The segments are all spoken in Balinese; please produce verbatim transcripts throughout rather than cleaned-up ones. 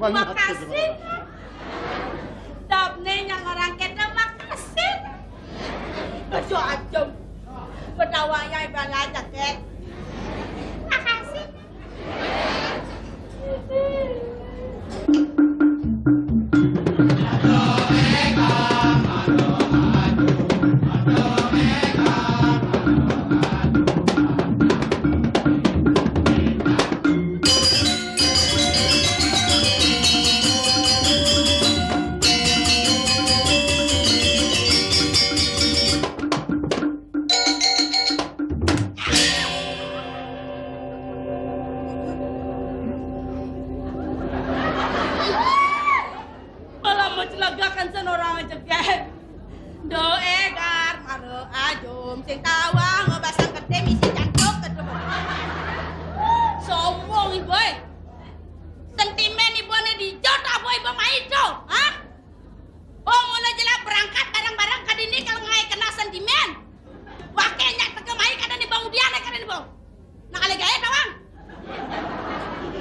Makasih. Dapne nyang orang kene makasih. Aja aja. Bedawaya ibarat jaket. Makasih. Malah mencelegakan senorang aja, Ken. Doe gar mare ajum sing tawang basang gede misi jantung kedua. Sombong ibu, eh. Sentimen ibu ne dijot apa ibu mai do, ha? Oh, mula jela berangkat bareng-bareng ke dini kalau ngai kena sentimen. Wake nyak teke mai kada ni bang udian kada ni bang. Nak kali gaya tawang.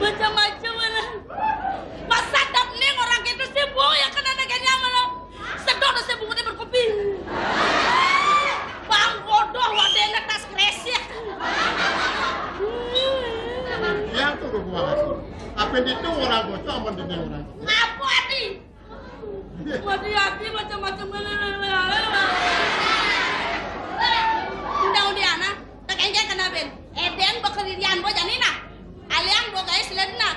Macam-macam mana. Masa dap ni orang kita sibuk ya kena ada ganya mana. Sedot dah sibuk dia berkopi. Bang bodoh wadena tas kresek. Yang tu rumah aku. Apa itu orang bocah aman di orang. Apa ati? Mati ati macam-macam. Undang undi ana, tak enggak kena ben. Eden bekerjaan bo janina. Alian bo guys ledna.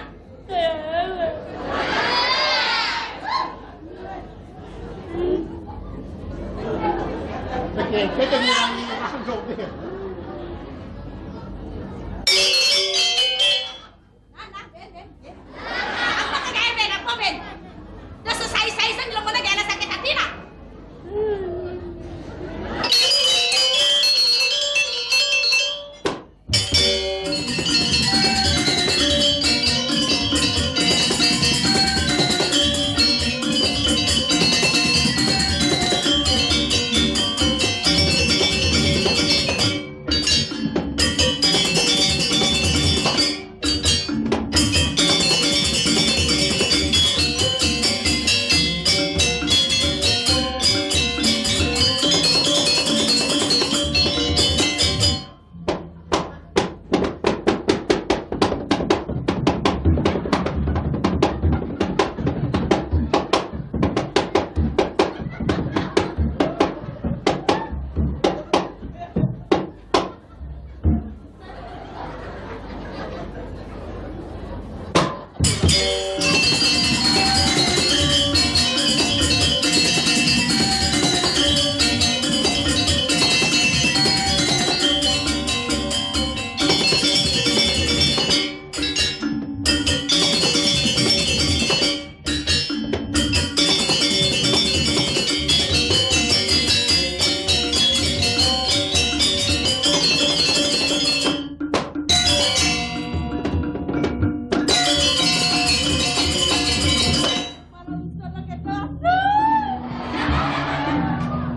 Oke, kita ngilangi langsung joget. Nah, nah, ben, ben, ben. Apa kagak ben, apa ben? Udah selesai-selesai, sen, belum mana gak ada sakit hati, nah.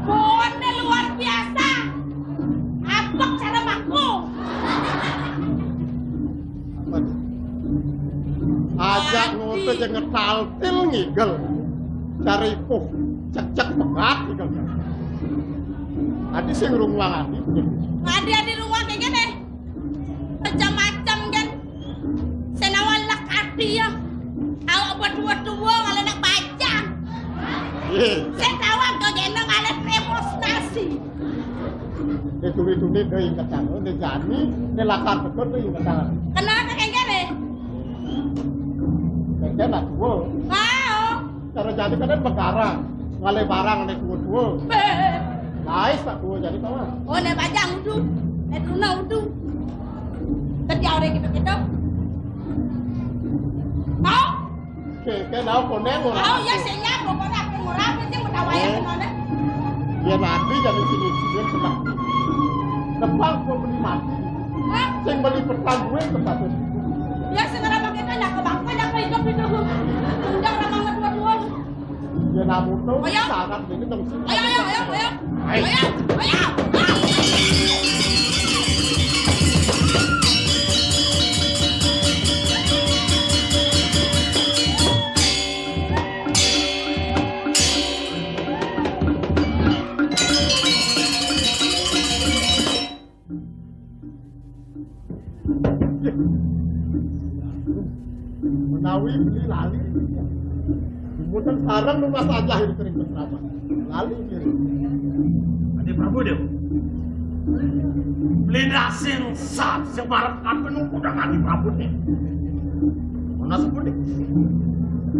Bone luar biasa. Abek cara mangku. Ajak ngote je ngetaltil ngigel. Cari puh cek-cek pegat ngigel. Adi sing rungwang adi. Adi, adi rungwang kayak gini. Macam-macam kan. Senawan lak ati ya. Awak berdua-dua ngale nak bajang. Iya. Saya tahu ke genang ngale demonstrasi. Dia tuli-tuli dia ingat tangan, dia jani, dia lakar betul dia ingat tangan. Kenapa kayak gini? Kayak nak tua. Wow. Cara jadi kan begarang. Ngale barang nek tua-tua. Lais tak tua jadi kawan. Oh, nek bajang udu. Nek tuna udu. Tadi orang kita kita. Mau? Oke, oke, nah, konek orang. Oh, ya, saya pokoknya aku murah apa sih mau tawayan gimana? Dia nanti jadi sini dia kena. Depan gua beli mati. Hah? Sing beli petang gue tempat itu. Ya, segera pakai kan, ya, ke bangku, ya, ke hidup itu. Undang orang banget dua-dua. Ya, namun tuh, ayo. Sangat ini dong. Ayo, ayo, ayo, ayo. Ayo. Ayo, ayo. Menawi beli lali. Mboten sareng nunas ajah ring kecamatan. Lali diri. Adi Prabu Déwa. Beli dasing sat semarep kapen kudang Adi Prabu né. Mana sepundi?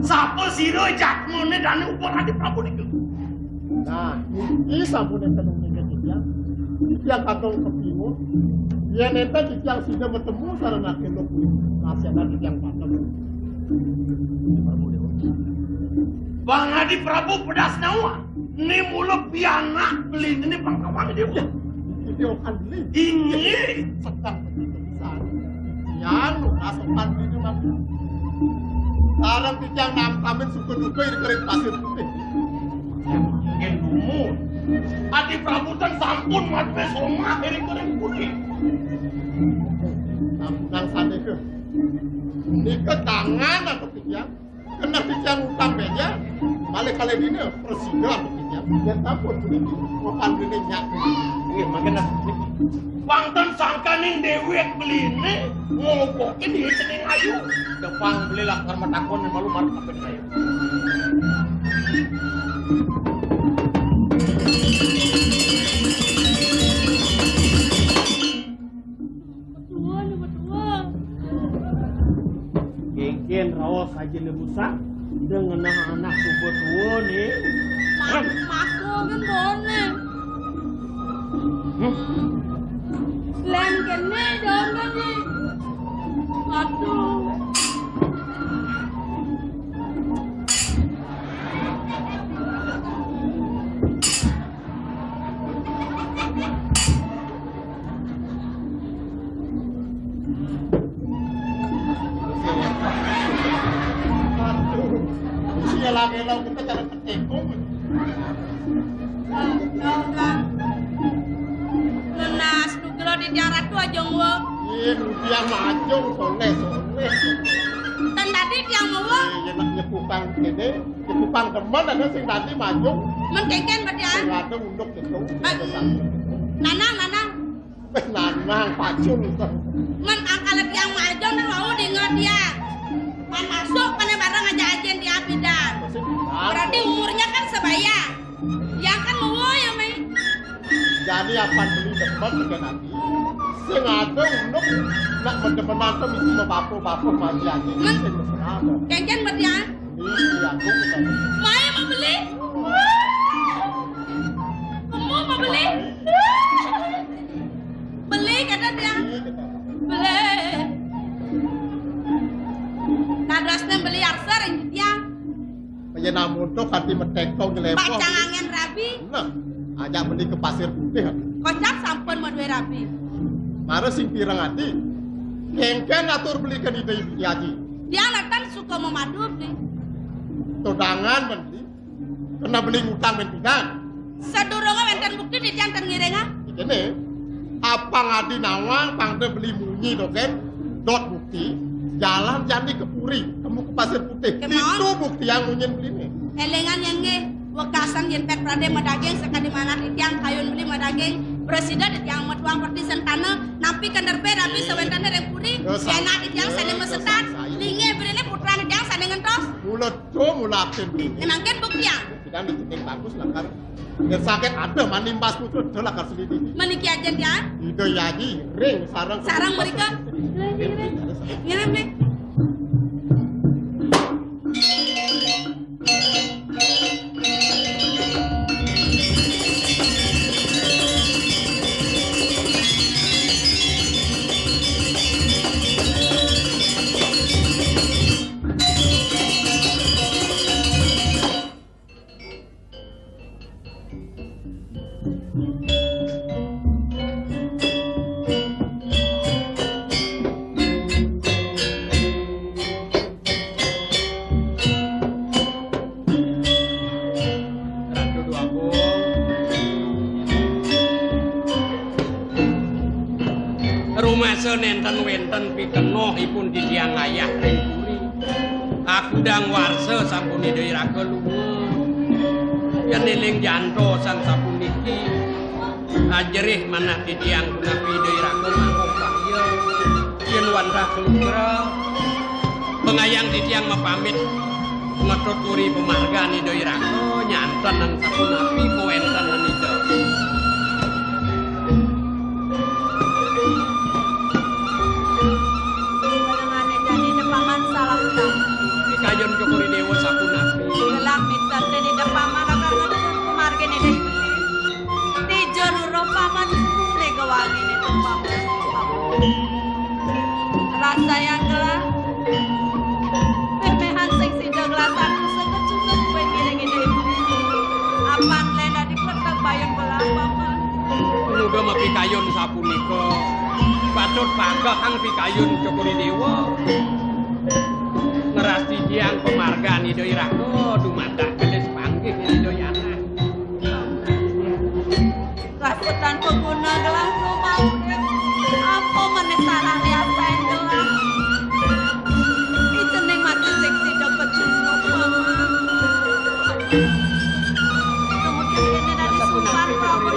Sapa sira jatmane dané upah Adi Prabu nika? Nah, niki sampun enten nika titiang. Titiang katong kepingun. Yén enten titiang sida matemu sareng aké lok kuwi, nasihatna titiang patem. Bang Adi Prabu pedas nawang, né mula pianak beli ini pangkawang dia. Ini okan beli. Inggih. Sedang begitu besar. Titiang nunas okan beli ini mah. Sareng titiang nangkamin suka duka iri kering pasir putih. Yén dumun. Adi Prabu ten sampun madué somah iri kering putih. Sampunang sané ke. Nika tangan atau titiang. Kena titiang utang béja. Malih kalih dina prasida atau titiang. Yén sampun puniki, okan beliné nyak. Nggih, mangkin. Wangten sangkaning déwék beliné ngopokin di cening ayu. Depang beli lakar matakon malu marep ayu. Betulan, betulan. Kénkén raos aja lebusan, ida ngenah anak suba tua né. Mak, mako kan boné. Hmm? Lén kéné dong tadi. Aduh. Aduh, siya lagi lo kita cara ketekung. Nunas nugra di tiang ratu aja ngwa. Iya, tiang mah aja soleh, soleh. Ten tadi tiang mawa. Iya, nak nyepukang kéné. Iku pang demen ada sing tadi maju. Men kénkén berarti, ah? Sing ada unduk gitu. Ah. Nanang, nanang. Eh, nanang pacul. Men angkala tiang maju nang wau dinget ya. Pan masuk, pan bareng aja ajén dia pidan. Berarti umurnya kan sebaya. Yang kan mau ya, Mai. Jadi apa beli demen dengan nanti? Sing ada unduk nak mendemenan tuh mesti mau bapu-bapu maju aja. Men. Sing mesra. Kénkén berarti, ah? Mai mau beli? Kamu mau beli? Beli kata dia. Beli. Tadasnya beli arsa ring dia. Payah namun tuh kati metek tong nyelempong. Pacang angin rabi. Nah, ajak beli ke pasir putih. Kocap sampun madué rabi. Mara sing pireng ati. Kénkén atur beli ke ida Ibu Haji. Dia natan suka memadu beli. Todangan men beli. Kena beli ngutang men pidan. Sadurunge wénten bukti titiang ten ngiringa. Kéné. Apang adi nawang pangda beli munyi dogén. Dot bukti. Jalan jani ke puri, temu ke pasir putih. Kémaon? Itu bukti yang munyin beliné. Élingan yén nggih. Wekasan yén pét pradé madaging sakadi manah titiang kayun beli madaging. Prasida titiang metuang perti sentana, nampi kenderbe rabi sawéntené ring puri, yén titiang sané masetan, linggih beliné putran titiang sané ngentos. Mula to mula atin. Né mangkin buktiang. Kita nih cening bagus lakar. Yén sakit ada manimbas putra ada lakar selidiki. Meniki ajén tiang. Ida Yayi ring sareng. Sareng mrika. Ngirim nih. Ratu Déwa Agung. Rumasa nénten wénten pikenohipun titiang ayah ring puri. Akudang warsa sampun Ida Iraga lunga. Yén éling jantos sapuniki, ajerih manah titiang punapi Ida Iraga mangku bahya. Yén wantah kalugra, pangayang titiang mapamit ngetuturi pamargan Ida Iraka, nyanten nang sapunapi kawéntenan Ida. Panjenengané jani Ida Paman salah utami. Pikayun Cokor I Déwa sapunapi. Gelah miten Ida Paman lakar ngetut pamargin Ida Iblis. Dija nurung Paman, mega wanginé Ida Paman. Rasayang gelah. Méh-méhan sing sida gelah sanusa kecunduk buin ngiring Ida Iblis. Apan lén dadi kletek bayun gelah Paman. Muga mapikayun sapunika. Patut pagehang pikayun Cokor I Déwa. Ngrastitiang pamargan Ida Iraka dumadak gelis panggih Ida Yana. Rasa tanpa guna gelah rumah urip. Apa maneh salah riasain gelah. Ijening mati sing sida pecunduk, Paman. Kemudian ini dari sumpah, Paman.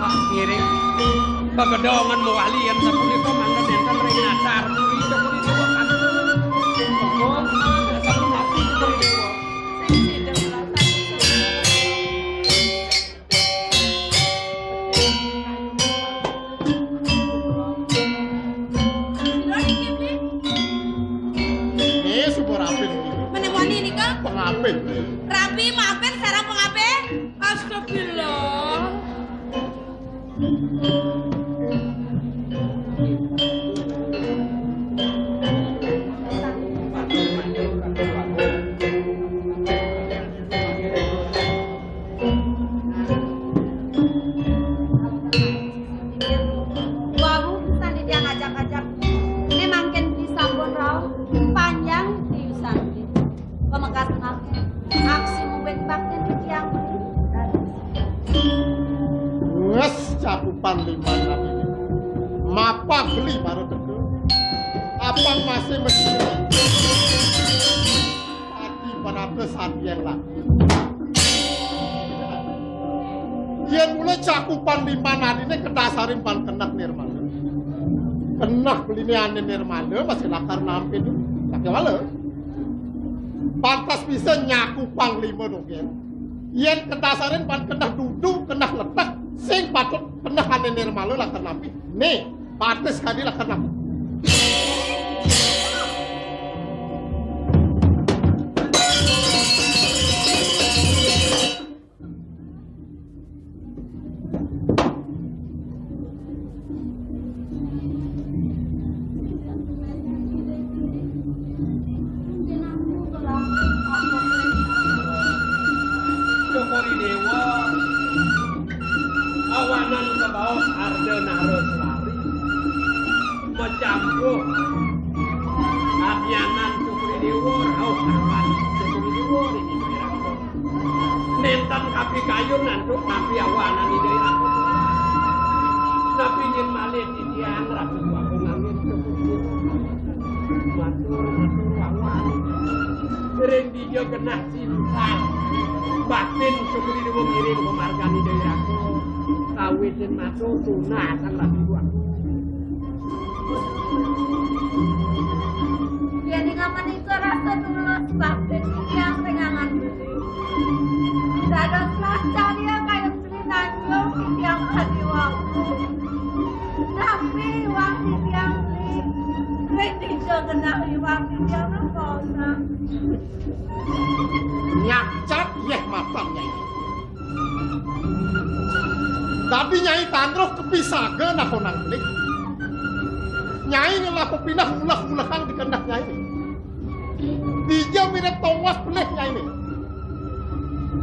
Pak, ngiring. Kagedongan mawali yén sapunika mangda nénten ring natar puri Cokor I Déwa kagem. Monggo, sapunapi Cokor I Déwa. Sing sida merasa Sira niki, Bli? Nggih, suba rabi niki. Menemoni nika? Pengabih. Rabi mampir sareng pengabih. Astagfirullah. Wau pisan dia ngajak-ngajak. Né mangkin beli sampun rauh, panjang tiusan. Pamekas mangkin, aksi mubit baktin titiang. Wes cakupan liman nabi. Mapag beli baru teka. Apang masih mesti. Ati panata satiang lagi. Yén mula cakupan liman adiné kadasarin pan keneh nirmala. Keneh beliné ané nirmala masih lakar nampi tu. Laki wala. Pantas bisa nyakupan lima dogén. Yén kadasarin pan keneh dudu, keneh letek, sing patut keneh ané nirmala lakar nampi. Né, pantas kadi lakar nampi. Cokor I Déwa, awanan kabaos Arda Nara Selari, macampuh adnyanan Cokor I Déwa, rauh kawan Cokor I Déwa, ring Ida Iraka. Nénten kapikayun antuk napi awanan Ida Iraka. Napi nyén malih titiang Ratu Agung Angin kemudian matur, matur wawan. Ring dija genah cinta baktin Cokor I Déwa ngiring pamargan Ida Iraka. Kawitin matur tunasang Ratu Agung. Yén ing amenika rasa tulus baktin titiang ring angan beli. Dados lah carya kayun Sri Tanjung titiang adiwaku. Napi iwang titiang beli. Ring dija genah iwang titiang napa usah. Nyacat yéh matan Nyai. Dadi Nyai tan roh kapisaga nakonang pelih. Nyai ngelah pepineh uleh-ulehang di keneh Nyai. Dija mirib tongos pelih Nyai né.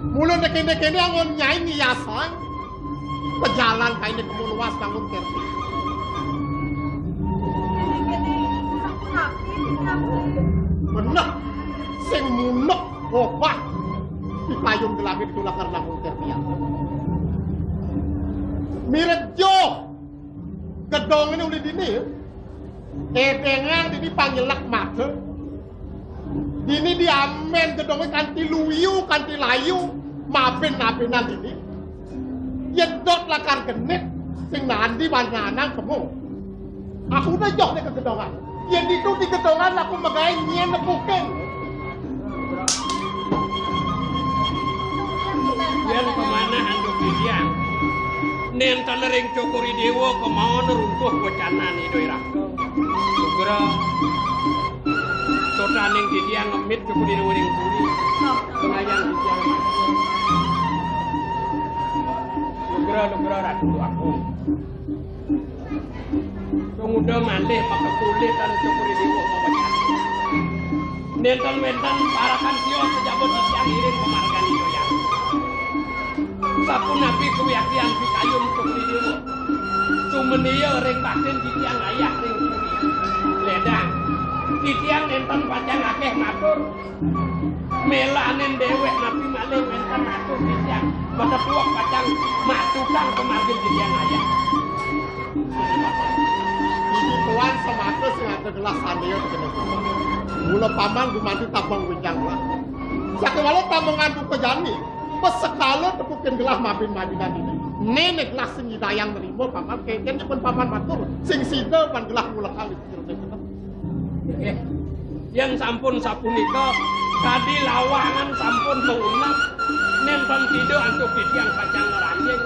Mula né kéné-kéné anggon Nyai ngiasang pejalan kainé kemu luas bangun kerti. Beneh sing munuk obah di payung gelangé di tulak ngerlang mungkir tiang. Mirip jo gedong ini uli dini, ya. Edengan dini panyelak mata. Dini diamen gedongé kanti luyu, kanti layu, mabin-mabinan dini. Yedot lakar genit, sing nandi banyanang kemu. Aku udah joh di kegedongan. Yén ditu di gedongan aku magaé nyén nepukin. Yén pamanahan duk titiang nénten ring Cokor I Déwa kemaon runtuh wacanané Ida Ira. Sugra sotaning titiang ngemit Cokor I Déwa ring puri. Pengayang titiang. Sugra, sugra Ratu Agung. Sumuda malih makekulitan Cokor I Déwa mawecana. Nénten wénten parakan sia sajaba titiang ngiring pamargan Ida Hyang. Sapunapi kawiaktian pikayun Cokor I Déwa? Sumaniya ring batin titiang ngayah ring puri. Ledang. Titiang nénten pacang akéh matur. Mélanin déwék napi malih wénten atur titiang. Matepuak pacang matutang pamargin titiang ngayah. Iki tuan semata sing ada gelah sandéya tekena tuan. Mula paman gumanti tabung winjang lah. Sakéwala tabungan duka jani, pasekala tepukin gelah mabin-mabinan ini. Néné gelah sing nyidayang nerima paman, kénkén pun paman matur, sing sida pan gelah ngulekang di jerone. Nggih. Yén sampun sapunika, kadi lawangan sampun kaunat, nénten sida antuk titiang pacang ngranjing.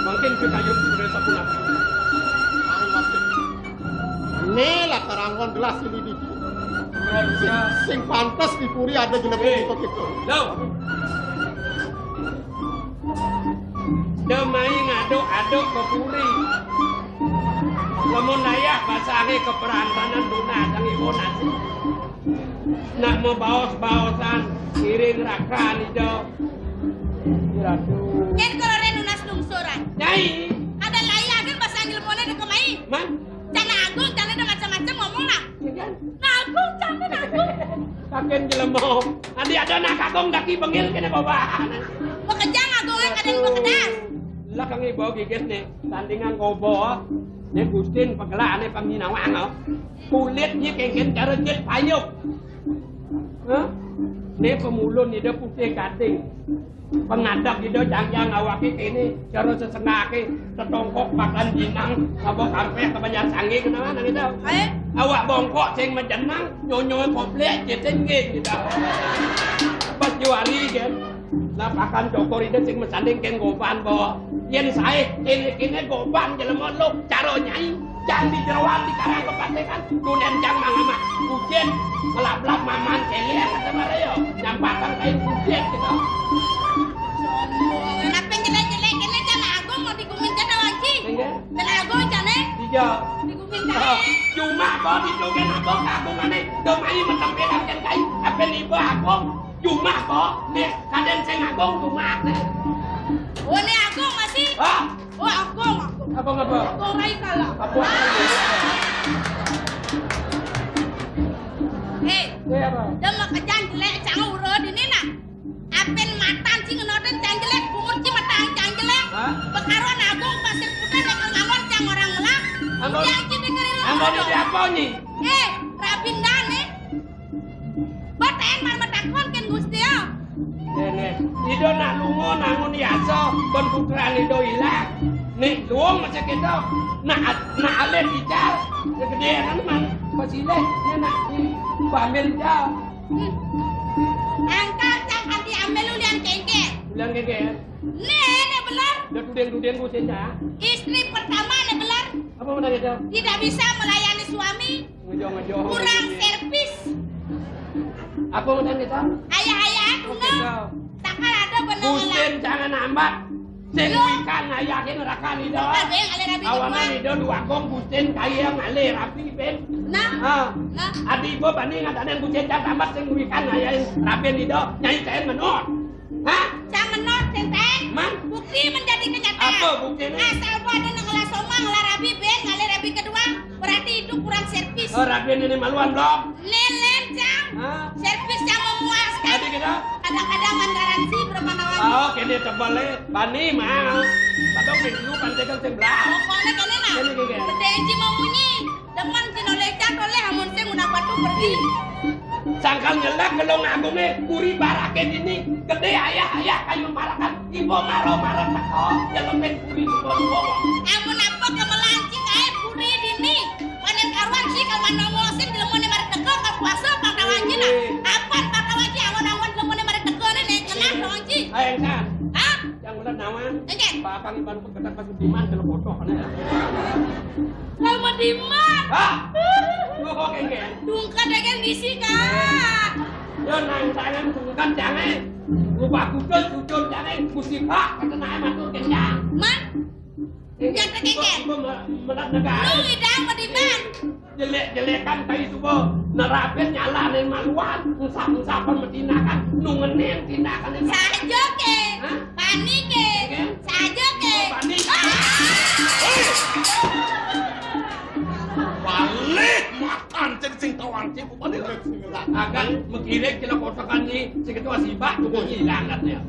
Mangkin pikayun sira sapunapi? Né lah karangon gelah silih didi. Sing, sing pantes di puri ada jelema. Éh, kita. Lho. Da mai ngaduk-aduk ka puri. Lamun dayah basangé ka perantanan, dunas sang ibu nasi. Nak mabaos-baosan, iring rakan ida. Ratu. Kén korone nunas lungsuran. Nyai. Ada layah kan basang ilmune dek kemai. Man? Cana Agung, cana ada macam-macam ngomong lah. Iya kan? Nah, Agung, cana Agung. Kaken jelema. Adi ada nak Agung daki bengil kena bawa. Bekerja Agung, eh, kadang bekedas. Lah kang ibu gigit nih, tandingan gobo. Nih Gustin pegelane pangginawang, oh. Kulitnya kengken cara jit payuk. Hah? Nih pemulun ida putih gading. Pengadap ida jangjang awake kene, cara sesengake, tetongkok pakan jinang, ngabok ampeh ke Banjar Sanggi, kenapa nang ida? Ae. Awak bongkok sing mejenang, nyonyo koplek, jit sing geng, gitu. Pas juari, kan? Lapakan cokor ida sing mesanding keng goban, bo. Yen sae, kene-kene goban jelema lo, cara nyai, jang di jeroan di karang kepatengan, dunen jang mangamah. Ujen, ngelaplap maman kele, kata Mario. Nyampatang kain ujen, gitu. Sombong. Napa jelek-jelek kene, Cana Agung mau digumin Cana Wanci? Enggak. Cana Agung, Cana? Iya. Digumin Cana. Ah, cuma kok ditugen Agung, Agung aneh. Domai metempelan kan kain, apa niba Agung? Jumah kok, nih, kaden sing agung jumah, nih. Oh, ini agung masih? Ah. Oh, agung, agung. Agung apa? Agung rai kalah. Agung. Hei, iya, apa? Dia mau kejan jelek, cang urut ini, nah. Apin matan sing ngenoten cang jelek, bungut ci matan cang jelek. Hah? Bekaruan agung, pasir putih, lekel ngalor, cang orang ngelak. Anggon, udah cing dengerin lo. Anggon ini apa, Nyi? Eh, rabin dan, eh. Beten mar matakon kén Gusti, ya. Dene, ida nak lunga nangun yasa, ben putran ida ilang. Nek luung masih kita, nak, nak alit ical, kegedean man, pasilih, nek nak di pamil ical. Hmm. Angkat cang ati ambil ulian kengke. Ulian kengke, ya? Nih, nih belar. Udah tuding-tuding ku sih, ya. Istri pertama nih belar. Apa mana kita? Tidak bisa melayani suami. Ngejong-ngejong. Kurang servis. Apa udah kita? Ayah-ayah, oke, tunggu. Kau. Takkan ada bener. Gusten jangan ambak. Sing wikan ayahin rakan ida. Ada yang alir rapi. Awanan kedua. Ida dua gong Gusten kaya yang alir rapi, Ben. Nah. Ha. Nah. Adi gua banding ada yang Gusten jangan ambak sing wikan ayahin rapi ida. Nyai kain menor. Hah? Cang menor, Tenteng. Man? Bukti menjadi kenyataan. Apa buktinya? Asal gua ada nang ngelah somang, ngelah rabi, Ben, ngalih rabi kedua, berarti hidup kurang servis. Oh, rabi ini maluan belum? Lelen, Cang. Hah? Servis yang memuaskan. Tadi kita? Kadang-kadang menggaransi berapa nawang. Oh, kini tebal, eh. Bani, mah. Padahal minggu kan tegal sebelah. Pokoknya kene nah. Kene, kene. Bede iji mau munyi. Demen sing oleh cat oleh amun sing udah batu pergi. Sangkal nyelak gelong agungnya, puri barake dini, gede ayah-ayah kayu marakan, ibu maro-maro teko, nyelupin puri ibu ibu. Amun apa kemelancing ae puri dini. Kéngkén. Bakal iban pekedak pas diman kalau kotoh, ya. Lah, madiman. Hah? Oh, kéngkén. Dungkén, kéngkén, ngisi, Kak. Ya, nang sayang dungkén, jangan. Ubah kudus, sujud, jangan. Musibah, kata naik matur kencang. Man? Kéngkén, kéngkén. Coba, coba me-, melat negara. Lu ngidang, madiman. Jelek-jelekan kai suba nerapin nyalahin maluan, ensap-ensapan medinakan, nungenin tindakan. Saja ké. Hah? Panik ké. Ké? Saja ké. Panik. Ah! Balik matan cek sing tawang cek balik. Agak mengkirik kilo kotokan ni si ketua sibak tuh hilang katanya.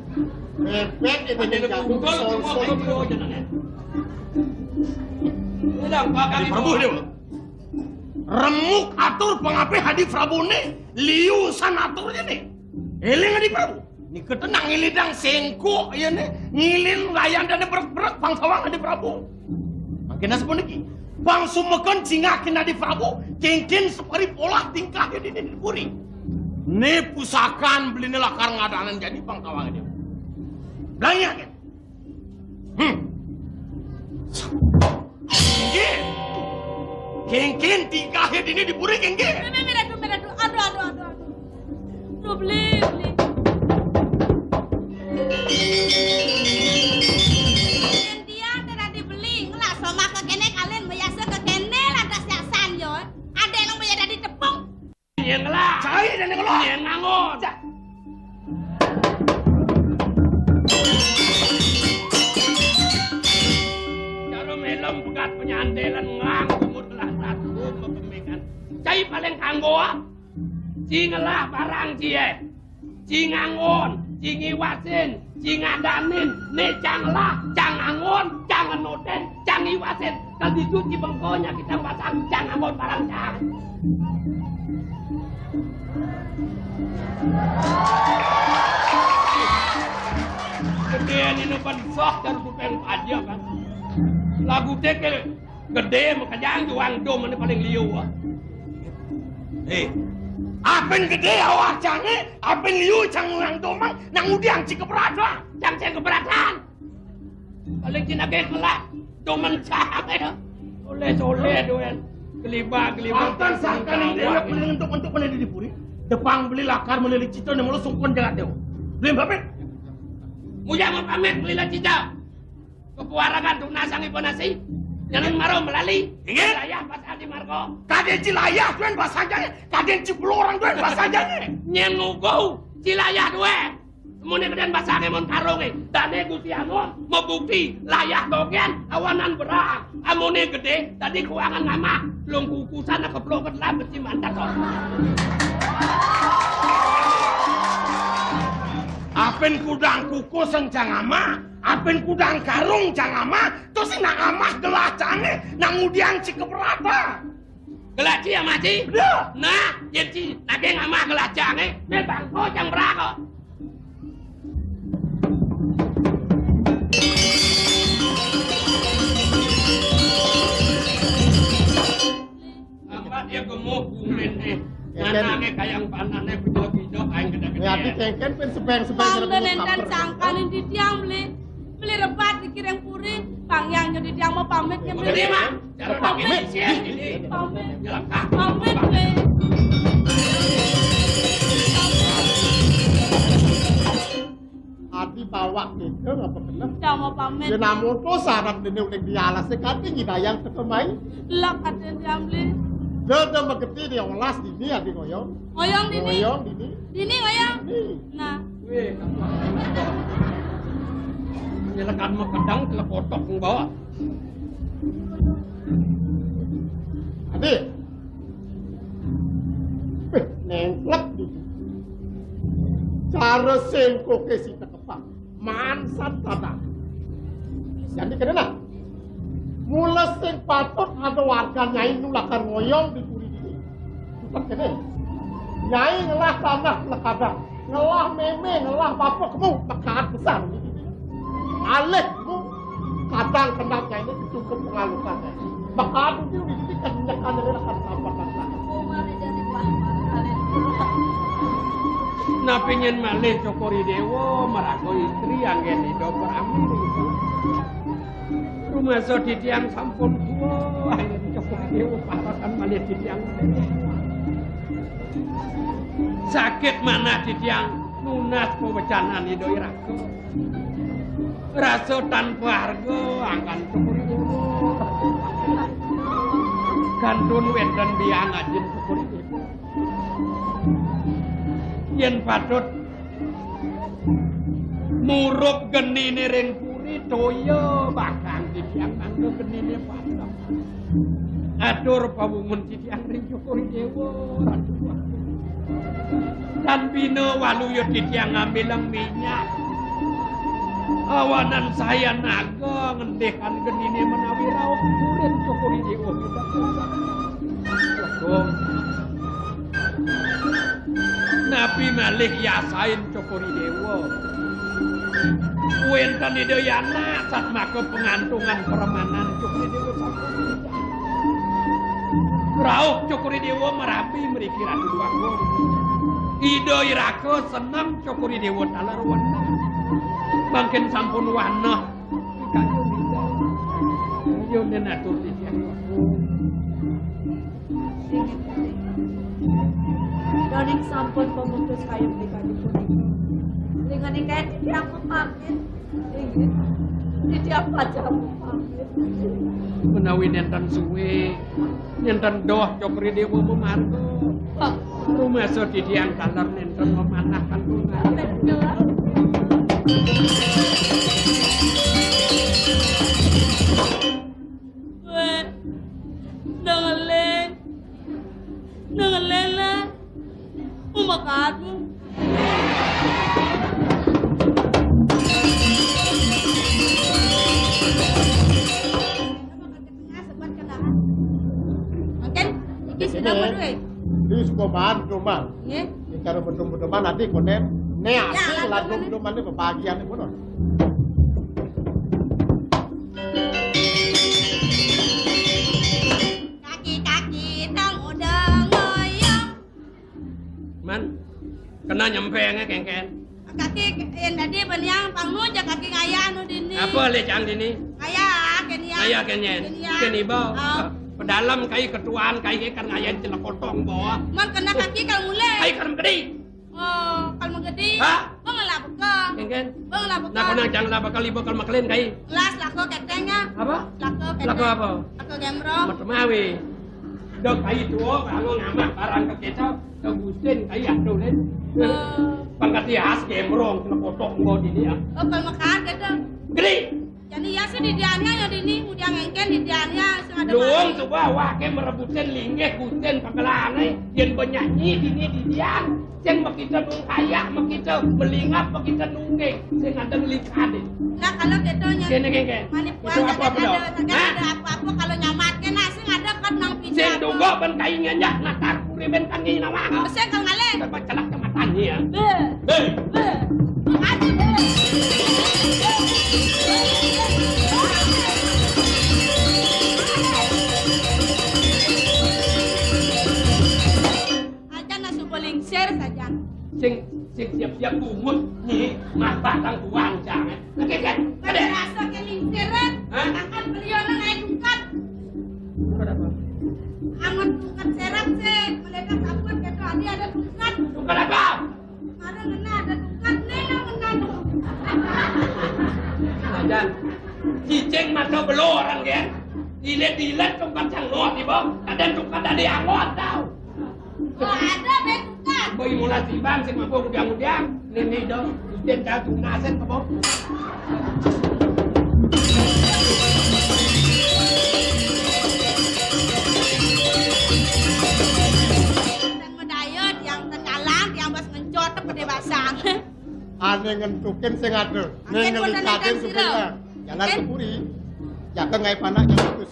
Bebek itu. Ada yang kumpul semua kayak gitu jenengnya. Udah, bakal Prabu, ibu. Dia. Remuk atur pangapih Adi Prabu né, liu san atur jani. Éling Adi Prabu. Nika tenang ngilidang sengkok ya né, ngilin layan dané brek-brek pang sawang Adi Prabu. Mangkin sapuniki. Pang sumeken cingakin Adi Prabu, kéngkén saparipolah tingkah ya dini di puri. Né pusakan beliné lakar ngadanin jani pang sawang Adi. Belanja, kan? Hmm. Inggih. Kéngkén tingkahé dini di puri, kéngkén. Mé, mé, mé, aduh, mé, aduh. Aduh, aduh, aduh, aduh. Aduh, beli, beli. Yén dia té dadi beli, ngelak somak kéné kalian, mayasa kéné lantas yasan yo. Ada yang mau jadi tepung. Nyén ngelah. Cai dan ngelah. Nyén ngangon. Cak. Cara melem pegat penyantelan ngang umur kelas satu mepemikan. Cai paling kanggo, ah. Ci ngelah barang ci, eh. Ci ngangon, ci ngiwasin, ci ngadanin, né cang ngelah, cang ngangon, cang ngenutin, cang ngiwasin. Kal ditu ci bengko nyakitang basang, cang ngangon barang cang. Gedé ini bansos dan kupeng aja kan. Lagu té ké gedé makanya juang dom ini paling liu, ah. Eh, apin gedé awak cangé, apin liu cang juang domang, nang udiang ci keberatan. Cang ci keberatan. Paling cina ké kelak, domen cangé. Soleh-soleh duen. Geliba, geliba. Mantan sangkan ini déwék beli untuk-untuk mana di puri. Depang beli lakar melili cita né mula sungkun jagat déwa. Beli pamit. Muya mau pamit melili cita. Kepuarangan tunasang ibu nasi. Nyanan maro melali. Inggih. Layah pas Adi Margo. Kadén ci layah duen basang jani. Kadén ci belorang duen basang jani. Nyén ngugu ci layah duen. Amoné gedén basangé mon karungé. Dané Gusti Anom mabukti layah dogén awanan berang. Amoné gedé dadi kuangan ngamah. Lung kukusan keplok ke dalam beci mantat to. Apin kudang kukus cang amah, apin kudang karung cang amah, to sing nang amah gelah cangé, nang udiang ci keberatan. Gelah ci amah ci? Bener. Nah, yén ci naging amah gelah cangé, mé bangko cang berako. Ambat ya gemuh kumin nih. Nganangé kayang panané beda-beda aing gedé-gedé. Ya, ati kéngkén pin sebeng-sebeng. Pang nenten sangkanin di tiang beli. Beli rebat di kiring puri. Pang yang jadi tiang mau pamit ya, beli. Beli, Mak. Cara pamit. Pamit. Pamit, beli. Adi bawak kéto ngapa keneh? Cang mau pamit. Yén amun to sareng déné uling di alasé, kadén nyidayang teka mai. Lak kadén diambil. Dada mageti di olas dini adi ngoyong. Ngoyong dini. Ngoyong dini. Dini ngoyong. Dini. Nah. Wéh, nyelekan makedang telepotok bawa. Adi. Wéh, nengklek dini. Cara sengkoké si tekepang. Maan san tanah. Jadi kéné nah. Mula sing patut ada warga nyai nu lakar ngoyong di puri dini. Bukan kéné. Nyai ngelah tanah lekadang, ngelah mémé, ngelah bapa kemu, makaat besar di dini. Alih kemu kadang kendap nyai ini cukup pengalukan. Makaat itu di dini kan nyekan nyai lakar sabar dan tanah. Napi nyén malih Cokor I Déwa maraga istri anggén Ida Pramili. Masa titiang sampun kuwah, Cokor I Déwa papasan malih titiang. Sakit manah titiang nunas pawecanan Ida I Raka. Rasa tan paharga anggan Cokor I Déwa. Kantun wénten biang ajin Cokor I Déwa. Yén patut murub geniné ring puri, toya bakal titiang mangda geniné patut. Atur pawungun titiang ring Cokor I Déwa, Ratu. Tan bina waluya titiang ngambilang minyak. Awanan sayan naga ngendikan geniné menawi rauh murid Cokor I Déwa. Agung. Napi malih yasain Cokor I Déwa? Wénten Ida I Anak satmaka pangantungan paramanan Cokor I Déwa sampun. Rauh Cokor I Déwa marabi mriki Ratu Agung. Ida I Raka seneng Cokor I Déwa taler weneh. Mangkin sampun waneh. Kayun Ida. Kayun atur titiang. Inggih, inggih. Daning sampun pamutus kayun pribadi punika. Ring ngenika titiang pamit. Inggih. Titiang pacang pamit. Menawi nénten suwé, nénten doh Cokor I Déwa mamarga. Rumasa titiang taler nénten mamanah kantun. Wéh, dengerin. Nang lela. Umakat mo. Mangkin, iki sira apa duwe? Wis koman, Cuma. Nggih. Iki karo betul-betul ati konen. Ne asli lagu betul-betul bebagian kono. Kaki-kaki dang udah ngoyong. Man, kena nyempenge kengken. Kaki yen dadi beniang pang nunjuk kaki ngayah nu dini. Apa le cang dini? Ngayah, kenia. Ngayah kenyen. Kenia. Keni bau. Oh. Pedalem kai ketuaan kai ke kan ngayah celekotong bawah. Man kena kaki kal mulai. Kai kan gede. Oh, kal magedi. Ha? Bang lah beka. Kengken. Bang lah beka. Nak kena cang lah bakal ibu kal makelin kai. Las lako ketengnya. Apa? Lako keteng. Lako apa? Lako gemrong. Macam awe. Dok kai tua, kalau ngamak barang ke kita, ke gusin kai atuh len. Oh. Pangkat dia khas gemrong, kena potong mau dini ya. Oh, kal makan gitu. Gede. Jani ya sih di dianya ya dini, udah ngengken di dianya sing ada. Luang mari. Coba wah ke merebutin linggih gusin pakelane, yen benyanyi dini di dian. Sing makita nung kayak, makita melingap, makita nungging. Sing ada ngelikade. Nah, kalau gitu nya. Kene kene. Mani puas ada apa? Ada apa-apa kalau nyamat kena sing ada kan nang pijak. Sing dugok ben kai ngenyak natar puri ben kan ngi nama. Sing kal ngalih. Kita bacelak kematan ya. Be. Be. Be. Makasih, Be. Aja nasi belingsir saja. Sing sing siap-siap bungut nyi mah batang buang jangan. Oke kan? Ada rasa ke lingsir. Hah? Makan beliau nang air bukan. Bukan apa? Amat bukan serap sih. Mereka takut kata tadi ada bukan. Bukan apa? Mana ngena ada bukan? Nih yang ngena tuh. Ajan. Cicing mata belor kan? Ilet-ilet tukang cang lot ibu. Kadang tukang tadi angot tau. Ada betukan. Boy mula sibang sing mampu ngudiang-ngudiang. Nini dong. Yen jatuh nasen kebo. Yang medayet, yang tenalang, yang bas ngencot, pede basang. Ane ngentukin sing ada. Ane ngelikatin supaya jalan ke puri. Jaga ngai panak yang bagus.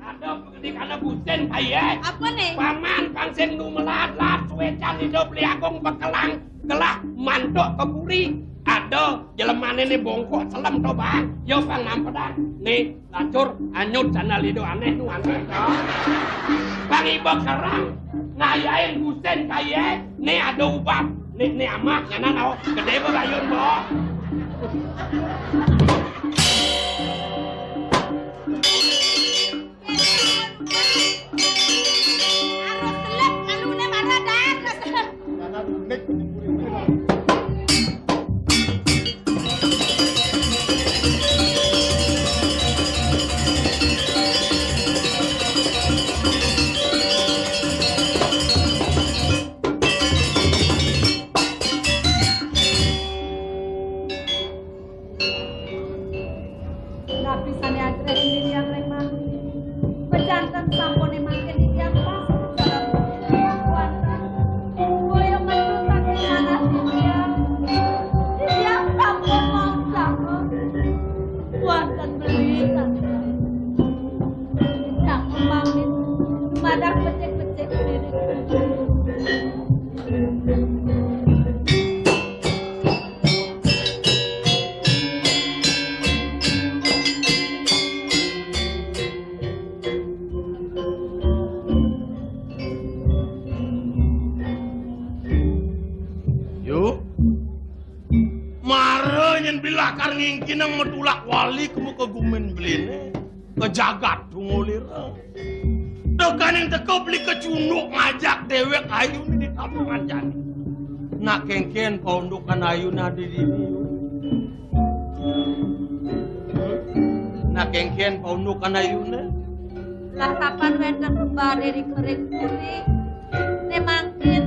Ada pengedikana bucin, Pak, ya? Apa nih? Paman, pang sing nu melat-lat, suwecan hidup liakung bekelang, gelah mantuk ke puri. Ada jelemane nih bongkok selem to, Bang. Yo, pang nampedang. Nih, lacur, anyut, sana lido aneh, nu aneh to. Pang iba kerang, ngayain bucin, Pak, ya? Nih ada ubab. Né amah, nyanan, oh, gedé bebayun, Mbok. Harus selip, maluné marah, Dan. Nyanan unik. Napi sané ajrih titiang ring mangkin? Pejanten sampun mangkin titiang pas sareng wantah. Boya metu saking tanah titiang. Titiang sampun mautama. Wantah beli saking. Cak pamit, madah becik-becik diri. Yu, mara nyén beli lakar ngingkinang matulak wali ka muka gumin beliné, ka jagat Tunggulireng. Tekaning teka beli kacunduk ngajak déwék ayuné di tapangan jani. Nak kénkén paundukan ayuné adi dini. Nak kénkén paundukan ayuné. Lah kapan wénten pembadé ring puri? Né mangkin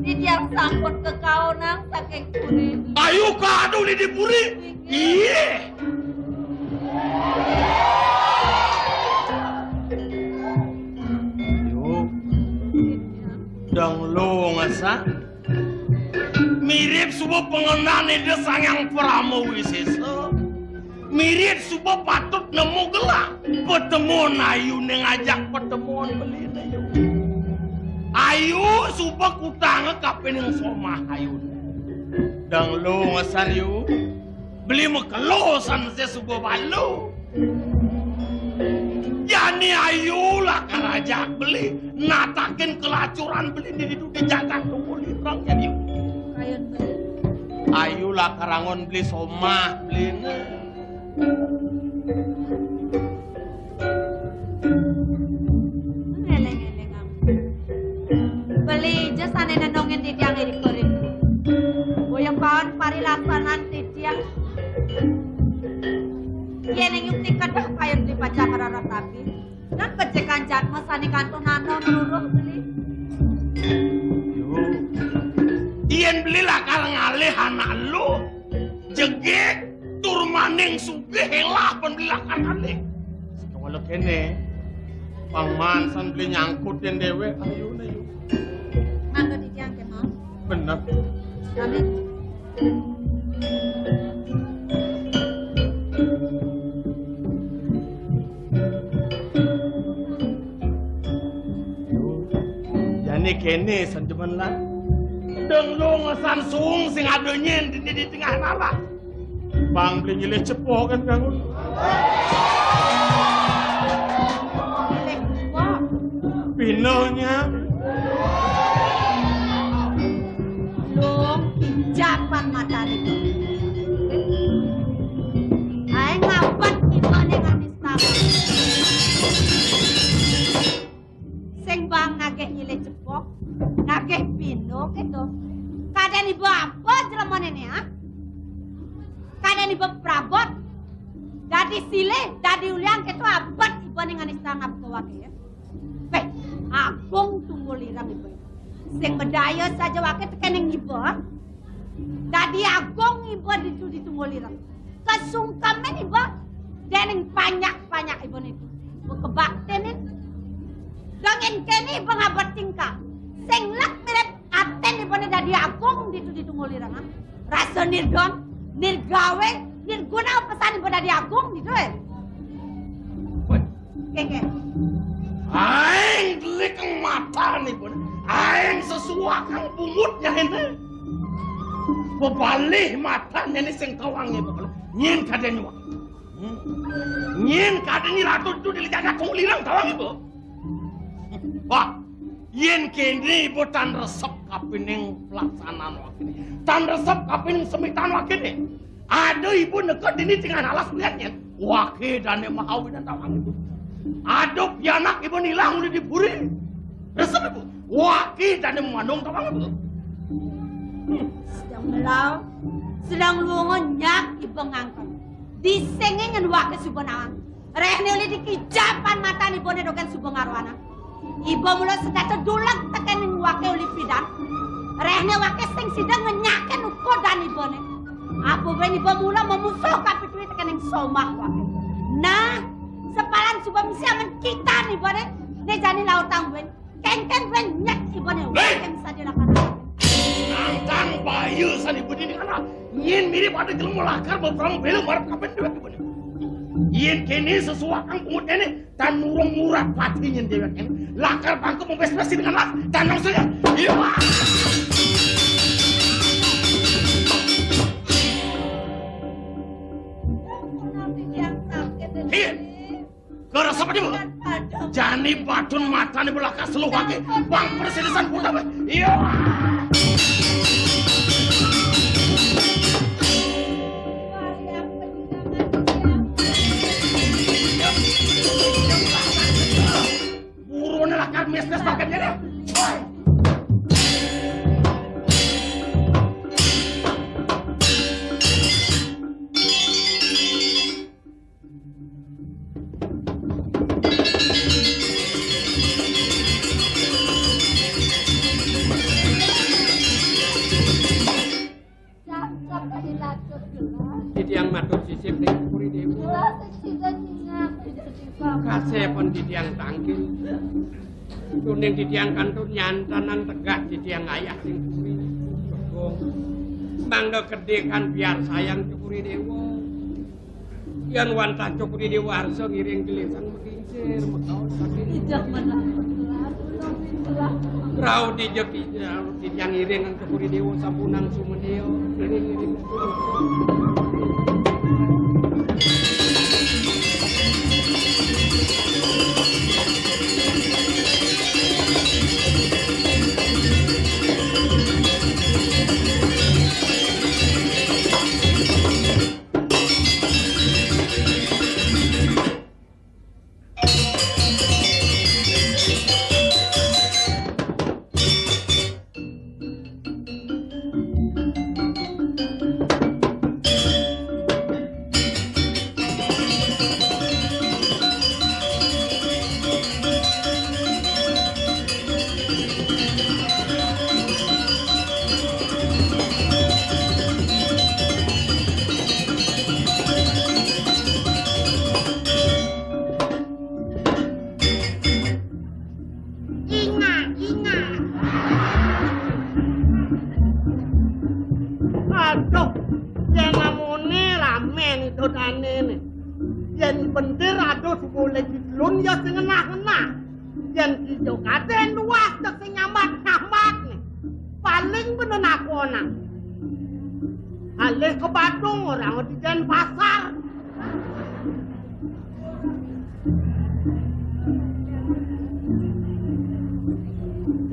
titiang sampun kakaonang saking puri. Ayu kadu di puri. Iya. Yu. Dang lo ngesan. Mirip suba pangendan Ida Sang Hyang Parama Wisésa. Mirip suba patut nemu gelah. Patemon ayuné ngajak patemon beliné, Yu. Ayu suba kutanga kapining somah ayuné. Dang lo ngesan, Yu. Beli makelo san sih suba balu. Jani ayu lakar ajak beli natakin kelacuran beli di ditu di jagat Tunggulireng jani. Ayu lakar angon beli somah beli. Ngeleng-ngeleng aku. Beli ja sané nenongin titiang iri kuring. Boya paon parilasanan titiang. Yén ing yukti kedah kayun di pacang raratapi. Nah, becikan jadma sané kantun nanda maruruh beli. Yu. Yén beli lakar ngalih anak lu, jegég, tur maning sugih élah pun beli lakar ngalih. Sekawala kéné, pangman san beli nyangkutin déwék, ayu na, Yu. Mangga titiang kémon. Bener. Amin. Jani kéné san jemen lan. Deng lu ngesan suung sing ada nyén di, di, di tengah nala. Bang beli nyilih cepoh kan kangun. Nyilih cepoh. Pinonya. Lung, pijapan mata niku. Aé ngabet ibané nganis tangan. Sing bang nagih nyilih cepoh, nagih pino kéto. Kadén iba apa jelemané né, ah? Kadén iba prabot. Dadi silih, dadi ulian kéto abet ibané nganis tangan buka waké, ya. Béh, agung Tunggulireng iba. Sing madaya saja waké tekéning iba. Dadi agung iba ditu di Tunggulireng. Kasungkemin iba déning panyak-panyak iba nitu. Iba kabaktinin. Dongin kéné iba ngabet tingkah. Sing lek mirip atin ibané dadi agung ditu di Tunggulireng. Rasa nirdon, nirgawé, nirguna pesan iba dadi agung ditu, eh. Wéh. Kéngkén. Aing delikang matan ibané. Aing sesuakang bungut nyané. Bebalih matan nyané sing tawang iba. Nyén kadén nyuak. Hmm. Nyén kadén nyi ratu ditu di jagat Tunggulireng tawang iba. Wah. Yén kéné iba tan resep kapining pelaksanaan wakéné. Tan resep kapining semitan wakéné. Ada iba neka dini tengah alas liat nyén. Waké dané mahawinan tawang iba. Ada pianak iba nilang uli di puri. Resep iba. Waké dané mandung tawang iba. Sedeng melau, sedeng luunga nyak iba ngangkon. Disengé nyén waké suba nawang. Réhné uli dikijapan matan ibané dogén suba ngaroanang. Iba mula setata duleg tekéning waké uli pidan. Réhné waké sing sida ngenyakin ukudan ibané. Apa bén iba mula mamusuh kapitui tekéning somah waké. Nah, sepalan suba misi amen kitan ibané, né jani lautang bén. Kénkén bén nyek ibané. Hei! Waké misalé lakar. Nantang baya sané budi ning anak. Nyén mirip ada jelema lakar beperang bela marep kapan déwék ibané. Yén kéné sesuakang pungut néné, tan nurung murat pati nyén déwék kéné. Lakar bangka mempés-pés dengan anak, tan nang saja. Iya. Iya. Keresep di. Jani batun matané belaka seluhake. Bang persilisan putar. Iya. Buruné lakar mes-mes bakatnya dah. Titiang matur sisip ring Puri Dewa. Kasepon titiang tangkil. Tuning titiang kantun nyantanan tegak titiang ayah ring puri. Bagong. Mangda kedé kan biarsayang Cokor I Déwa. Yén wantah Cokor I Déwa arsa ngiring gelisang makincir, makaon saking. Rauh dija ki-, rauh titiang ngiring Cokor I Déwa sampunang sumedya. Ngiring, ngiring. Ingat, ingat. Aduh, yén amoné ramé né dodané né. Yén bendir aduh boleh ditelun ya sing ngenah-ngenah. Yén kija kadén luas tek sing nyambat-nyambat né. Paling bener nakonang. Alih ke Badung orang di Denpasar.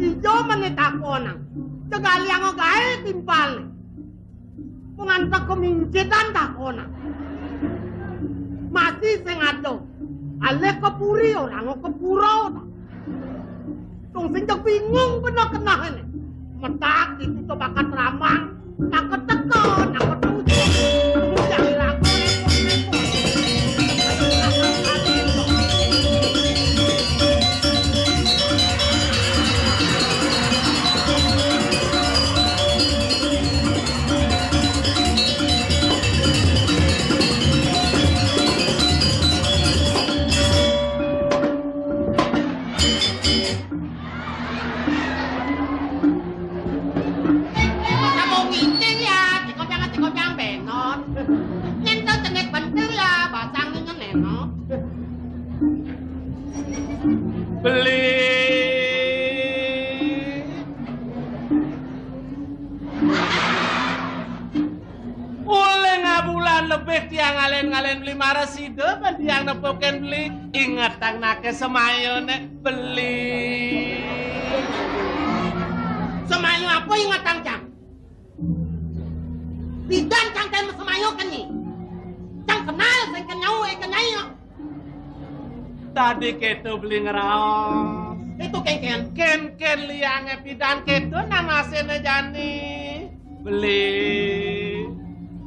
Ijo mené takonang. Tegaliang gaé timpalné. Mung antek kemincitan takonang. Masih sing ada. Alih ke puri, orang ke pura. Tung sing cek bingung bener kenah ini. Metak itu tuh bakat ramang. Nak keteka, nak ketuju. Yang lagu repot-repot. Kamu ngiting ya, dikopyang, dikopyang benot. Nyentuh cengit bentul ya, basang nih ngenenot. Beli. Oleh ngabulan lebih tiang ngalen-ngalen beli mara sida, ban tiang nepukin beli. Ingetang nake semaya nek beli. Ingetang, Cang. Pidan cang ten masemaya keni. Cang kenal sing kenyau, eh, kenyai. Dadi kéto beli ngraos. Kéto kénkén. Kénkén liangé pidan kéto namasé né jani. Beli.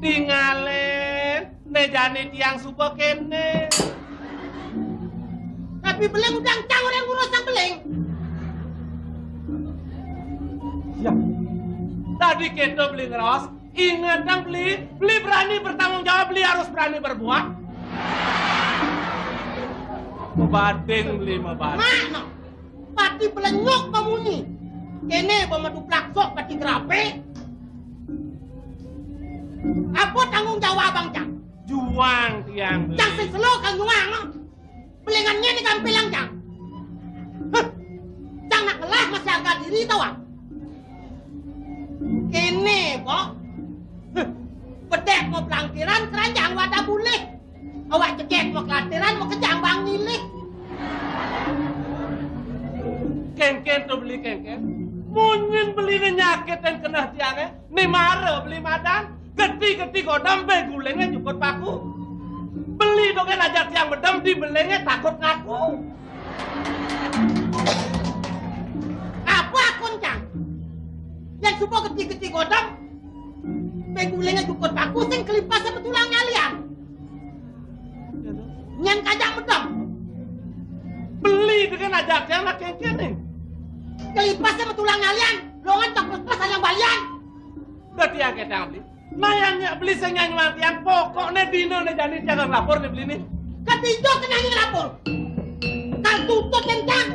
Tingalin. Né jani tiang suba kéné. Tapi beling udah cang orang ngurus sang beling. Ya. Dadi kéto beli ngraos, ingetang beli, beli berani bertanggung jawab, beli harus berani berbuat. Mabading beli mabading. Mak, no. Pati belenyuk pamunyi. Kéné ba maduplak sok pati grape. Apa tanggung jawab abang, Cang? Juang tiang. Cang sing selo kang juang, no. Belingan nyén ikan pilang, Cang. Heh. Cang nak ngelah masih harga diri tau, ah. Kéné, Bok. Heh. Bedek mau pelangkiran, keranjang wadah bulih. Awak cekek mau kelatiran, mau kejang bang milih. Kénkén to beli kénkén. Munyin beli né nyakit dan keneh tiangé. Né mara beli madan. Geti-geti godam bé gulingé jukut paku. Beli dogén ajak tiang medem di belingé takut ngaku. Apa akun, Cang? Yén suba geti-geti godam, bé gulingé jukut paku sing kelipasé betulang ngalian. Nyén kajang medem. Beli dogén ajak tiang nak kénkén né. Kelipasé betulang ngalian, longan tak pas-pas sayang balian. Udah tiang kétang beli. Nah, yang nyak beli sing nyanyuang tiang, pokokné dina né jani tiang nglapor né beli né. Ketiga kena nglapor. Kang tutut kencang.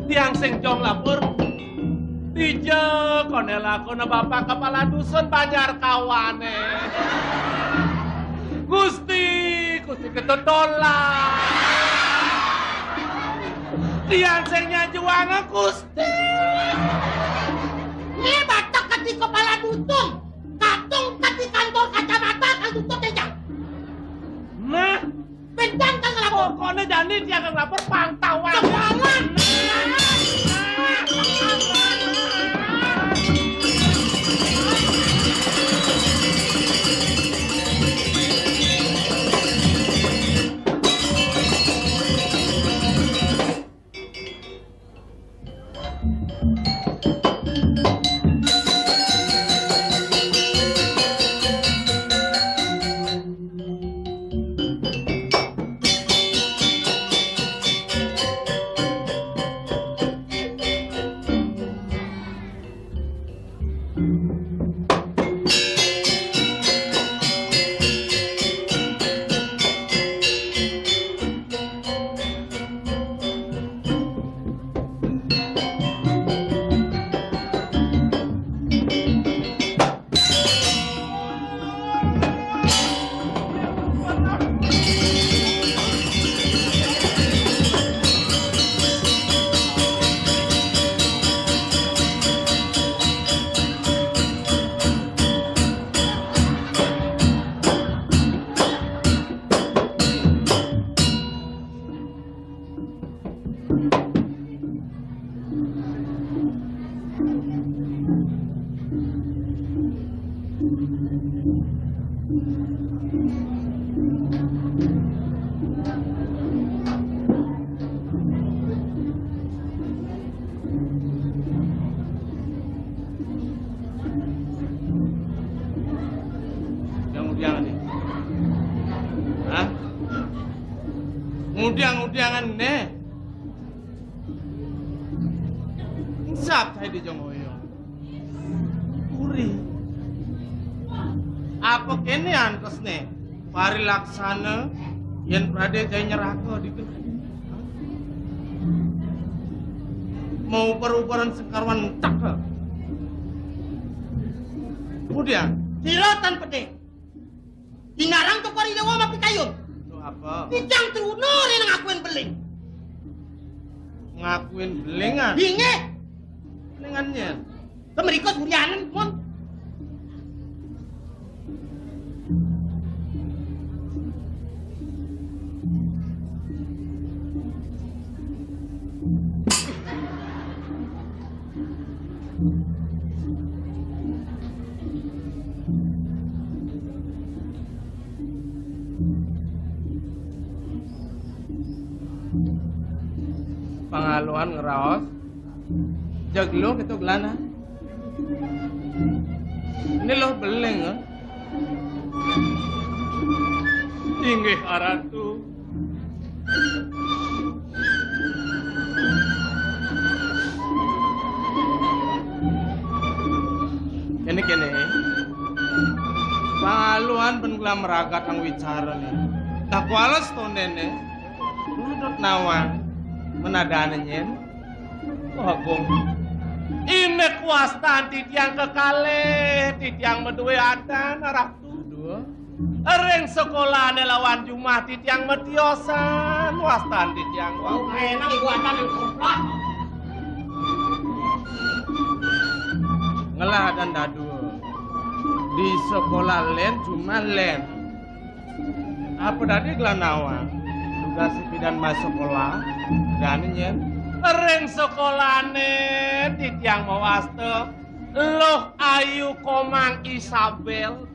Tiang sing jong lapor. Dija koné lakona Bapak Kepala Dusun Banjar Kawané. Gusti, Gusti Ketut Dolan. Tiang sing nyajuanga Gusti. Né batek kadi kepala dusun, katung kadi kantor kacamata, kang tutut kencang. Nah, Bentan kang lapor. Pokokné jani tiang kang lapor pantauan. Sekolah. Yang udiang nih. Hah? Ngudiang-udiangan né. Sap cai di jong oyong. Puri. Apa kéné antesné? Parilaksana yén pradé cai nyeraka di. Mau uber-uberan sengkaruan entek. Kemudian, sira tan pedih. Dinarang to paridewa mapikayun. Lho, apa? Ijang truna rena ngakuin beling. Ngakuin belingan? Inggih. Belingan nyén? Kemrika suryanen, Mon. Pangaluan ngraos. Jeg luh kéto gelah. Né luh beling, eh. Inggih, Ratu. Kéné-kéné. Pangaluan ben gelah maragat kang wicara né. Tak kuales tonéné. Nudut nawang. Menadané nyén. Wah, Agung. Indik wastan titiang kekalih, titiang madué adan, Ratu. Dua. Ring sekolahané lawan jumah titiang matiosan, wastan titiang wau. Enak ibu adan yang komplak. Ngelah adan dadua. Di sekolah lén, jumah lén. Apa dadi gelah nawang? Tugas pidan masekolah, dan nyén. Ring sekolahané titiang mawasta Luh Ayu Komang Isabel.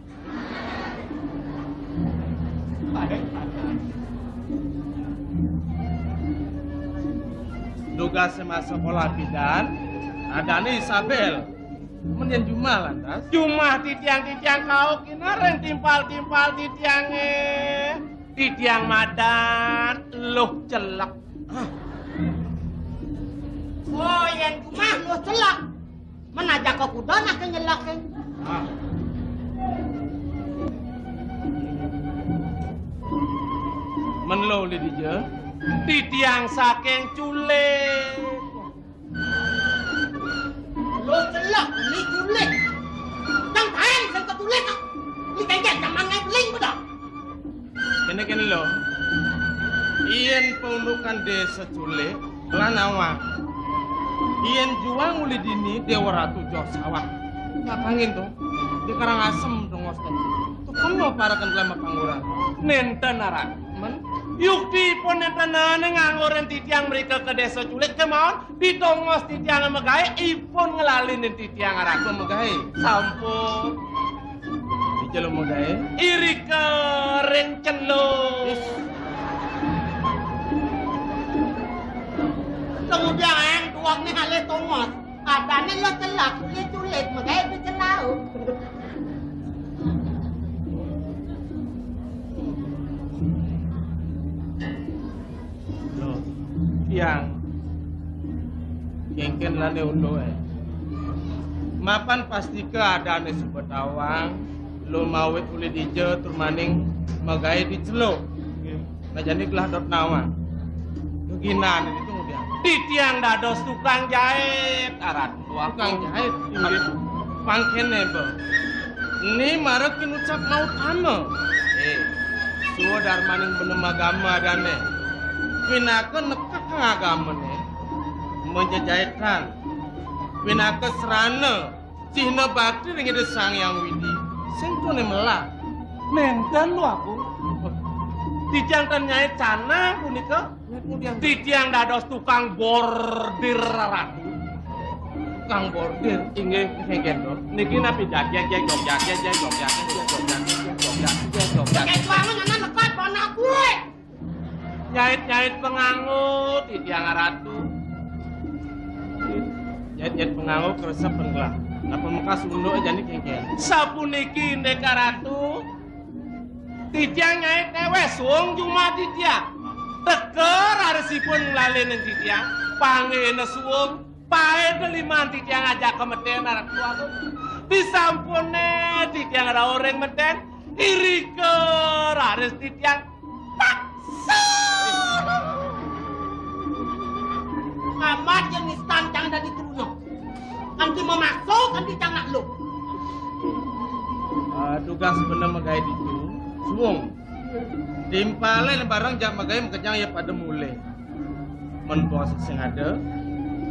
Tugas masekolah pidan, adané Isabel. Men yén jumah lantas? Jumah titiang, titiang kaukin ring timpal-timpal titiangé. Titiang madan Luh Celek. Hah? Oh, yén jumah Luh Celek. Men ajaka kuda nak nyelekin. Ah. Men luh uli dija? Titiang saking Culik. Luh Celek, uli Culik. Cang taén sing ka Culik, ah. Uli kéngkén cang mangai beling bedah. Kéné-kéné luh. Yén paundukan désa Culik, gelah nawang. Yén juang uli dini Déwa Ratu joh sawah. Kapangin to. Di Karangasem dongos to. Tukang mau parakan gelah mapangguran. Nénten aran. Men? Yuktipun nénten né nganggurin titiang mrika ka désa Culik kémaon. Di tongos titiang magaé, ipun nglalinin titiang aran. Ipun magaé. Sampun. Di Celo magaé. Irika ring Celo. Is. Kemudian tuangné alih tongos. Adané Luh Celek, Culik-Culik, magaé di Celo. Loh, tiang. Kéngkén lané unduké. Mapan pastika adané suba tawang, lumawit uli dija tur maning magaé di Celo. Nah, jani gelah dot nawang. Geginané ditu ngudiang. Titiang dados tukang jait, aran. Tukang jait, inggih. Mangkéné, Mbok. Ni mara kinucap mautama. Eh, swadarmaning benem agama adané. Pinaka nekek agamané. Menjejaitan. Pinaka serana, cihna bakti ring Ida Sang Hyang Widi. Sing tuné melah. Nénten, Luh Agung. Titiang tan nyait canang punika. Titiang dados tukang bordir, Ratu. Tukang bordir? Inggih, kéngkén to. Niki napi jajek, jek, jok, jajek, jek, jok, jajek, jek, jok, jajek, jek, jok, jajek, jek, jok, jajek. Kéto angon anak lekat, anak kué. Nyait-nyait panganggo, titiang Ratu. Nyait-nyait panganggo, kresep penggelah. Napa mekas unduk jani kéngkén. Sapuniki, indik Ratu. Titiang nyait néwéh suung jumah titiang. Teka rarisipun nglalinin titiang. Panggihna suung, paéda liman titiang ajaka metén, Ratu Agung. Disampuné titiang rauh ring metén, irika raris titiang paksa. Amat yang nistan cang dadi truna. Kanti mamaksa, kanti cang nak luh. Ah, tugas bener magaé ditu. Suung. Timpalé bareng jak magaé makejang ya pada mulih. Men bos sing ada,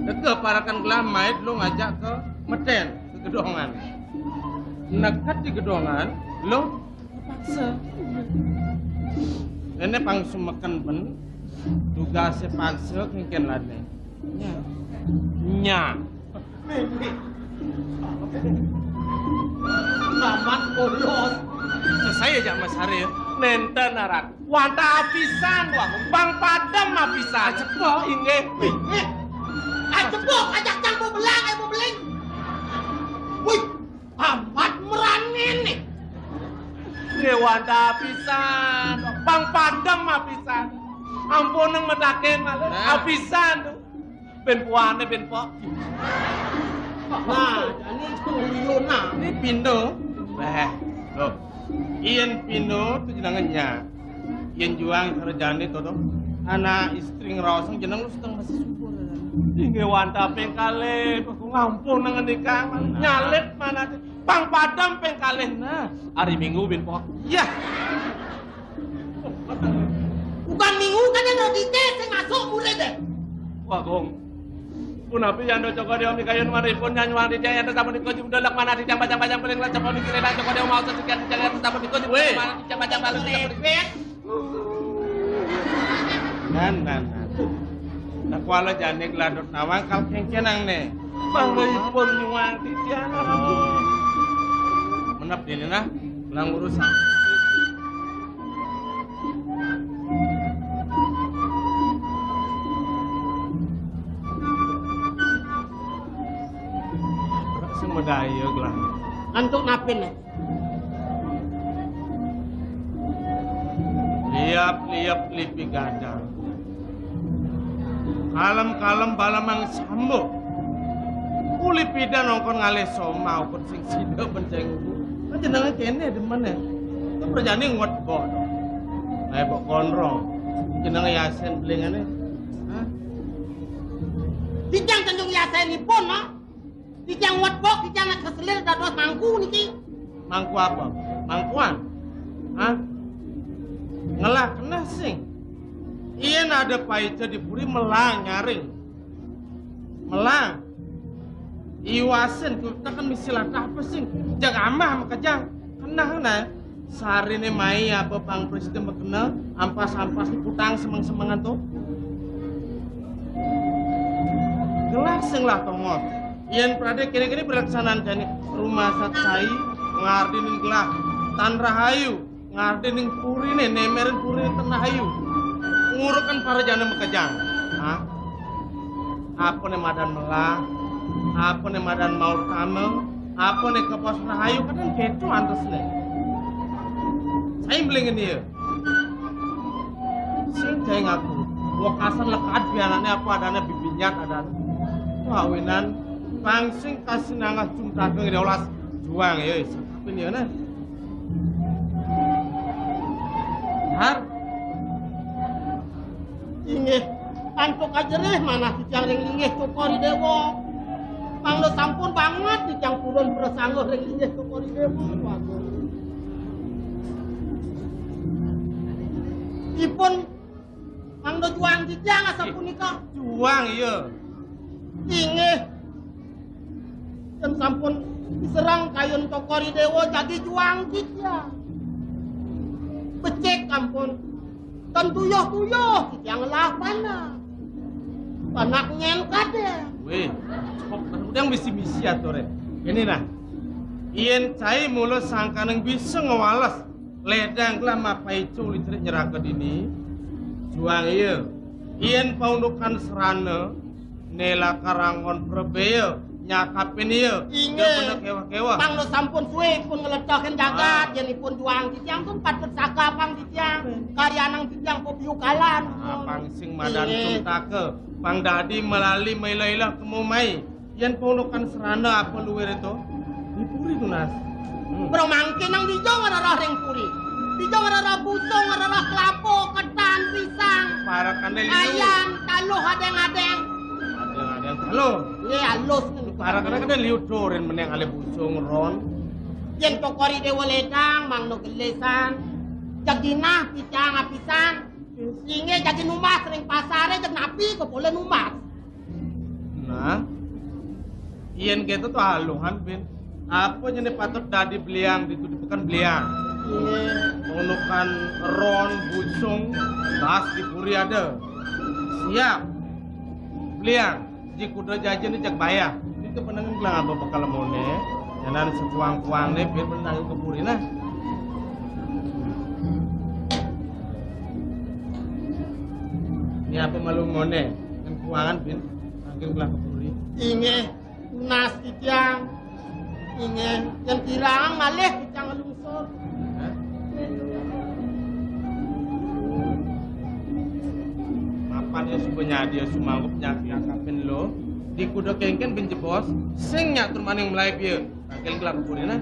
teka parakan gelah mait luh ngajak ka metén, ka gedongan. Neked di gedongan, luh paksa. Néné pang sumeken ben, tugasé paksa kéngkén lané. Nya. Nya. Laman polos. Sesai Iya, jak Mas Hari ya. Nenten aran. Wantah apisan, wah, pang padem apisan. Ajebok. Inggih. Wih, eh. Ajebok, ajak cang mau belang, ayo mau beling. Wih, amat merani nih. Nggih, wantah apisan. Pang padem apisan. Ampun nang metaken malah. Nah. Apisan tuh. Ben puane, ben pok. Nah, jani itu Yona. Ini pindo. Weh, loh. Yen pindo tuh jenengan nya. Yen juang kerjane to, to. Anak istri ngraosang jeneng lu sedang masih syukur. Inggih wantah ping kalih, kok ngampun nang ngendika, nyalit mana pang padem ping kalih. Nah, hari Minggu ben pok. Iya. Bukan Minggu kan yang dite sing masuk murid deh. Wah, Gong. Punapi yanda Cokor Dewa mikayun maripun nyanyuang titiang yanda sampun nika jumdelek manah titiang bajang-bajang paling lan sampun niki rela Cokor Dewa maos sekian titiang yanda sampun nika jumdelek manah titiang bajang-bajang paling lan sampun niki. Nan, nan, nan. Nak wala jane gladut nawang kal kengkenang ne. Panggalipun nyuang titiang. Oh. Menep dene nah, lang urusan. Sing medaya gelah. Antuk napin ne? Liap-liap lipi gadang. Kalem-kalem balamang sambo. Uli pidan nongkon ngalih soma ukut sing sida benceng. Kan jenenge kene demen ya. Itu perjane nguat bok. Nah, bok konrong. Jenenge Yasin belingane. Hah? Titiang tanjung Yasin ipun, no? Titiang nguat bok, titiang nak keselir dados mangku niki. Mangku apa? Mangkuan? Hah? Ngelah kena sing. Yen ada paica di puri melang nyaring. Melang. Iwasin, kita kan misi latah apa sing? Jaga amah makejang. Kenah, nah. Sarine mai apa Bang Presiden bekena, ampas-ampas diputang semeng-semengan to. Gelah sing lah tongot. Yen prade kene-kene pelaksanaan jani rumah saksai ngardenin gelah tan rahayu, ngardenin purine, nemerin purine tan rahayu. Ngurukan para jana makejang. Hah? Apa ne madan melah? Apa ne madan mautama? Apa ne kepos rahayu? Kadang keto antesne. Saya belingin dia. Sing cai ngaku. Wekasan lekat pianane apa adane bibinyat adane. Kawinan pang sing kasih nangah cum dagang di olas juang ya. Sakapin ya nah. Har. Inggih, antuk ajerih manah titiang ring linggih Cokor I Dewa. Mangda sampun banget titiang purun prasangguh ring linggih Cokor I Dewa. Waduh. Ipun mangda juang titiang asapunika. Juang, iya. Inggih. Yen sampun diserang kayun Cokor I Dewa jagi juang titiang. Becik ampun. Ten tuyuh-tuyuh titiang ngelah panak. Panak nyen kadén. Wéh, kok udah misi-misi aturé. Kéné nah. Yén cai mula sangkaning bisa ngwales ledang gelah mapaica uli cerik nyeraka dini. Juang iya. Yén paundukan serana, né lakar anggon prabéa nyakapin iya. Inggih. Ida bener kéweh-kéweh. Pang sampun suwé ipun ngletohin jagat, ah, yén ipun juang titiang pun patut sakapang titiang. Karyanang titiang pepiukalan. Ah, pang sing madan, inggih, cuntaka. Pang dadi malali maila-ila kemu mai. Yén paundukan serana apa luwih to? Di puri tunas. Hmm. Bro mangkin nang dija ngrereh ring puri. Dija ngrereh busung, ngrereh kelapa, ketan, pisang. Parekané liu. Ayam, taluh adéng-adéng. Adéng-adéng taluh. Iya, alus nih. Parekané kan liu turin meneng alih busung, ron. Yén Cokor I Déwa ledang, mangda gelisan. Jeg jinah, picang apisan. Sing jagi numbas ring pasaré, jeg napi kok polih numbas. Nah, yén kéto to aluhan, Bin. Apa jené patut dadi beliang ditu di peken beliang? Iya. Paundukan ron, busung, bas di puri ada. Siap. Beliang, ji kuda jajan ni jak bayah. Ini kepenangan gelang apa bekal moné. Nyanan sekuang-kuangné, Bin, menang ke puri nah. Ya apa malu ngone? Kan kuangan bin, makin kelak kepuri. Inggih, tunas titiang. Inggih, yang kirang malih titiang ngelungsur. Hah? Mapan ya suba nyadi ya sumanggup nyaki angkapin lo. Di kuda kengken bin jebos, sing nyak tur maning melai pia. Tangkil gelap purina.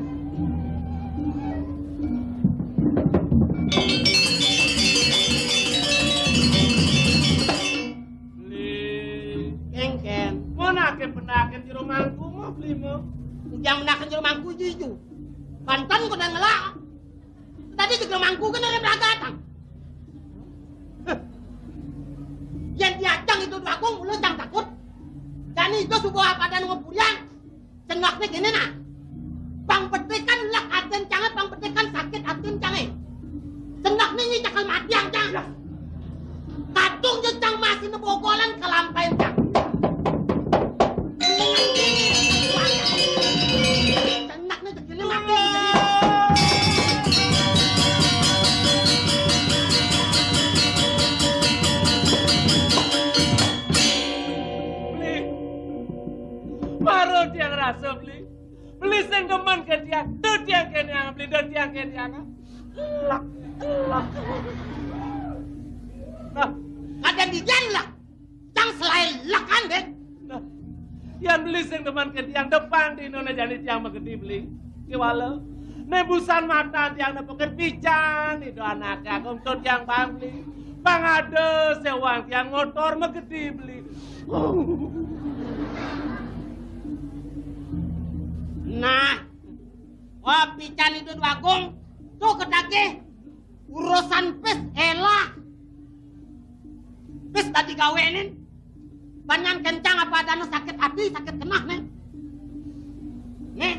Beli. Kengken. Mau nake pendakin jero mangku mau beli mau. Jang menakin jero mangku ijo-ijo. Banten kok nang ngelak. Tadi jero mangku kan ada beragatan. Heh. Yang diajang itu dua kong mulut yang takut. Dan itu sebuah padan ngepurian. Cenakne kene nah. Pang petikan lek aten cange, pang petikan sakit aten cange. Cenakne nyi cakal mati yang cang. Kadung je cang masih nebogolan kalampain cang. Cenakne kene mati. Beli. Baru tiang rasa beli. Beli sing demen ke tiang. Tu tiang kene ang beli, tu tiang kene ang. Elak, elak. Nah, ada di dia lah. Cang selain lek kan, deh. Nah, yang beli sing demen ke tiang depan di nona jani tiang magedi beli. Kiwala. Ne busan mata tiang ne pakai pican itu anak aku untuk tiang bang beli. Pang ada sewang tiang motor magedi beli. Nah, wah pican itu dua kong. Tuh ketake. Urusan pis elah. Pis tadi gawenin. Banyak kencang apa ada nu sakit hati, sakit kenah nih. Nih.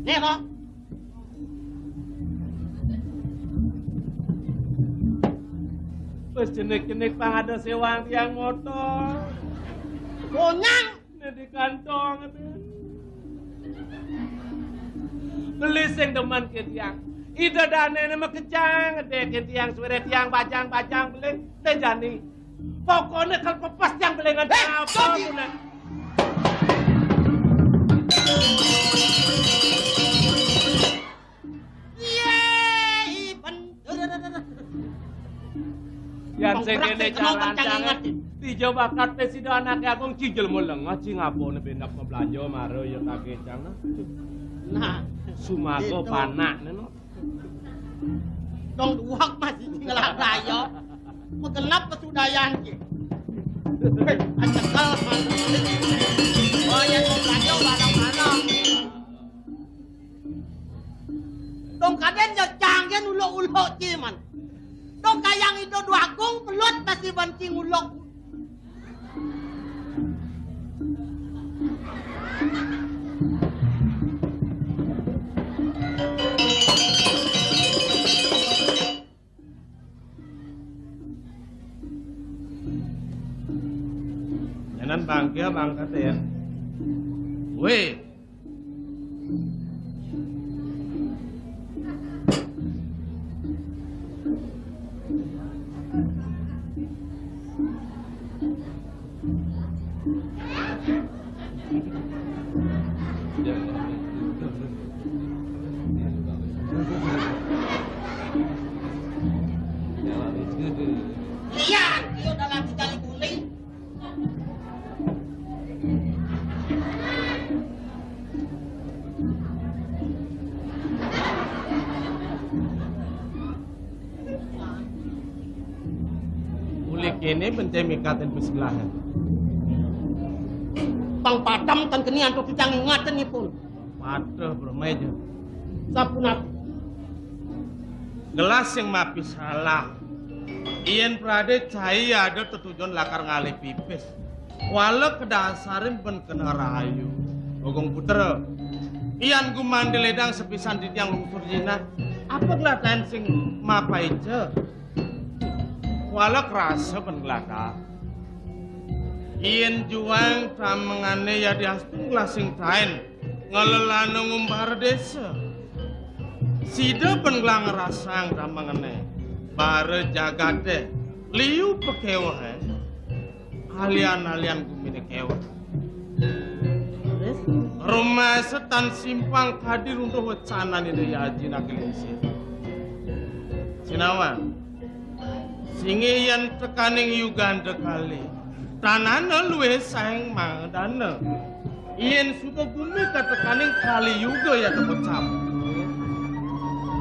Nih kok. Pas jenik-jenik pang ada sewang tiang motor. Bonyang. Nih di kantong, aduh. Beli sing demen ke tiang. Ida dane ne makejang, ade ke tiang suara tiang bajang-bajang beling, te jani. Pokoknya kalau pepas tiang belingan. Eh, apa Soji. Guna? Iya, iban. Yan sing kene jalan jangan. Tijo bakat pe sida anak agung cijel muleng ngaji ngapo ne bendak belanja maro ya kagecang. Nah, sumago itu. Panak ne no. Dong duak masih ngelak daya. Megenap pesudayan ki. Hei, acekel. Oh ya, belanja barang-barang. Dong kaden ya canggen ulok-ulok ciman. Dong kayang itu dua kong pelut masih banting ulok. Jangan bangke bangkate ya. Weh. Iya, iya dalam sekali kuning. Uli kene bente mikaten pesebelahan. Pang padam tan kenian to kita ngingaten ipun. Waduh, bermain. Sapunapi? Gelas yang mapis salah. Yen prade cai ada tetujon lakar ngalih pipis. Wala kedasarin ben kena rayu. Gogong putra. Iyan gumandi ledang sepisan ditiang lungsur jinah. Apa gelatan sing mapaica? Wala kerasa ben gelatan. Yen juang tamengane ya diastunglah sing tain ngelelana ngumbara desa. Sida pen gelang rasang tamengane bara jagate. Liu pakéwéhé. Alian-alian guminé kéwéh. Terus? Rumasa tan simpang kadi runtuh wecanané Ida Aji Nagelingsir. Sinawang. Sing yén tekaning Yugandakali, tanana luwih saéng mangadana. Yén suba gumi katekaning Kali Yuga ya tepecap.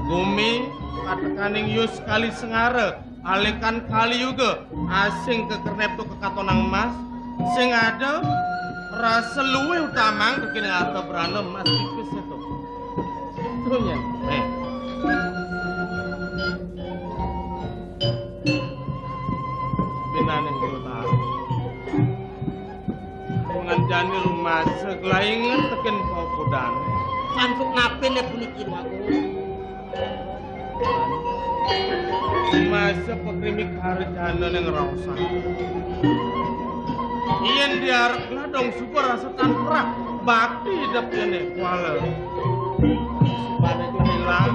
Gumi katekaning Yus Kali Sengara, alekan Kali Yuga, asing kekernep to kekatonang emas, sing ada rasa luwih utamang tekén harta brana emas tipis itu. Itu nyén. Eh. Binané kula tahu. Mengan jani rumasa kelaingan tekén popodan. Sampun ngapin ya puniki, Déwagung? Rumasa pakrimi karjana ning raosan. Yén diarep gladong suba rasa tan perah bakti idep kéné kuala. Subané kumilang.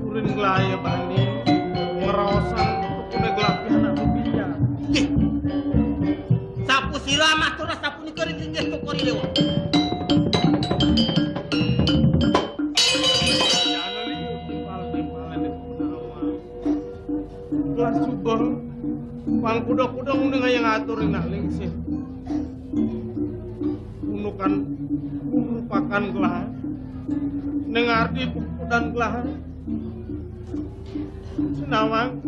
Kuring glaya bani ngraosang tekune gelapihan anu biar. Nggih. Sapu sira matur sapunika ring linggih Cokor I Déwa. Jana liu timpal-timpalane punawang. Gelah suba pang kuda-kuda ngundang ayang atur ring nak lingsir. Unukan rupakan gelah ning ardi pupudan gelah. Sinawang,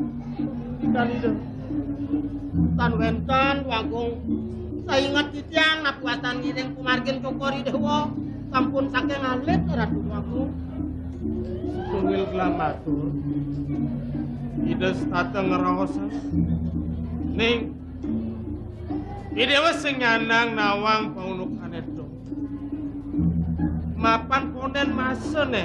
ikan ida. Tan wénten, Wagung. Sainget titiang napi wastani ring pamargin Cokor I Déwa sampun saking alit, Ratu Wagung. Tunggal gelah matur. Ida setata ngraos. Ning, I Déwa sing nyandang nawang paundukan ento. Mapan konden masane.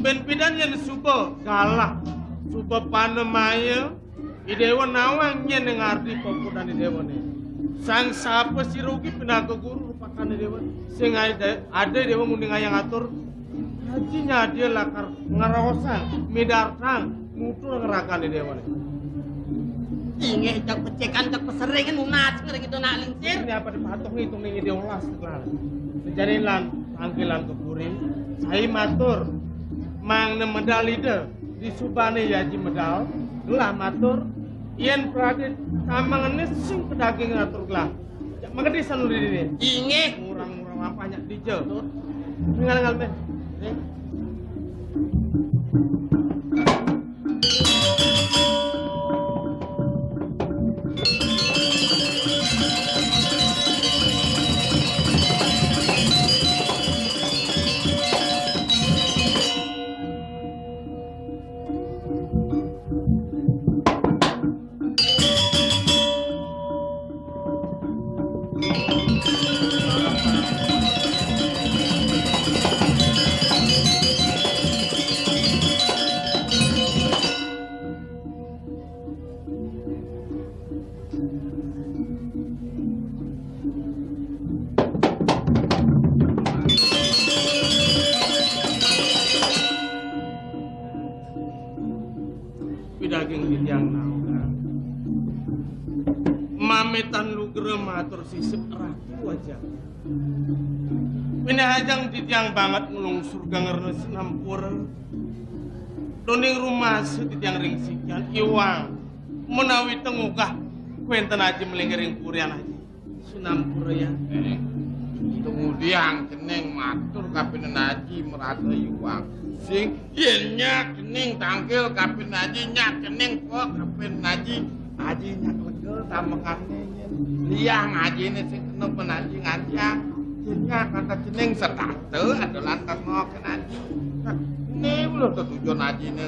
Ben pidan yen suba galah, suba panemaya, I Déwa nawang nyen ning ardi popodan I Déwane. Sang sapa sirugi pinaka guru rupakane Déwa. Sing ada, ada Déwa muni ngayang atur. Aji nyadya lakar ngraosang, midartang, nutur ngragane Déwane. Inggih, cak pecekan, cak pesering, nunas, ngeri kita nak lingsir. Ini apa dipatuh ngitung ning ide olas, Klar. Sejane lan panggilan ke puri, sai matur, mangda medal ida, disubane yaji medal, gelah matur, yen pradit tamangane sing kedaging atur gelah. Cak magedi sanu didine. Inggih. Murang-murang lampah nyak dija. Betul. Ngal-ngal meh. Eh. Pidaging titiang naungan. Mametan lugra matur sisip ratu aja. Pinahajang titiang banget nglungsur gangerna sinampura. Doning rumasa titiang ring sikian iwang menawi tengugah kuenten aji melingkering purian aji. Sinampura ya. Eh, tumudiang cening matur kapining aji merasa iwang. Sing yen nyak cening tangkil kapining aji, nyak cening pok kapining aji. Aji nyak lega tambekane yen. Liang ajine sing kena penaji ngantiang. Yen nyak kata cening setata adalan terno kenaji. Nah, ini lho tetujon ajine.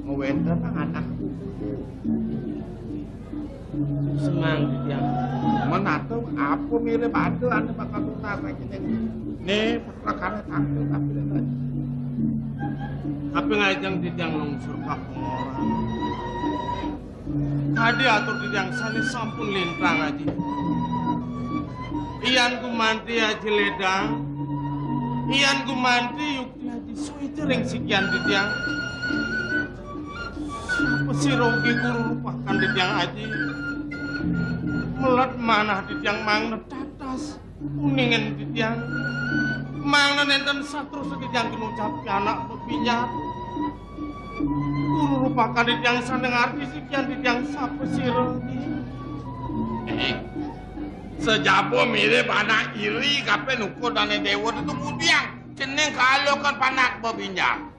Ngewenten nang anak. Semang titiang. Menatu apa mirip ada ane bakal tunas lagi ning. Ne, perkara takut tapi lagi. Tapi ngajeng titiang lungsur ka pengorang. Tadi atur titiang sane sampun lintang aji. Iyan gumanti aji ledang. Iyan gumanti yukti aji suwita ring sikian titiang. Sapa sira ugi Guru Rupakandit Hyang Aji? Melet manah titiang mangda tatas. Uningan titiang mangda nenten saterus titiang kinucap anak bebinjar. Guru Rupakandit Hyang sane ngarti sikian titiang sapa sira ugi. Eh, sejaba mirip anak iri kape nukur dane dewa tu mudiang. Cening kalokan panak bebinjar.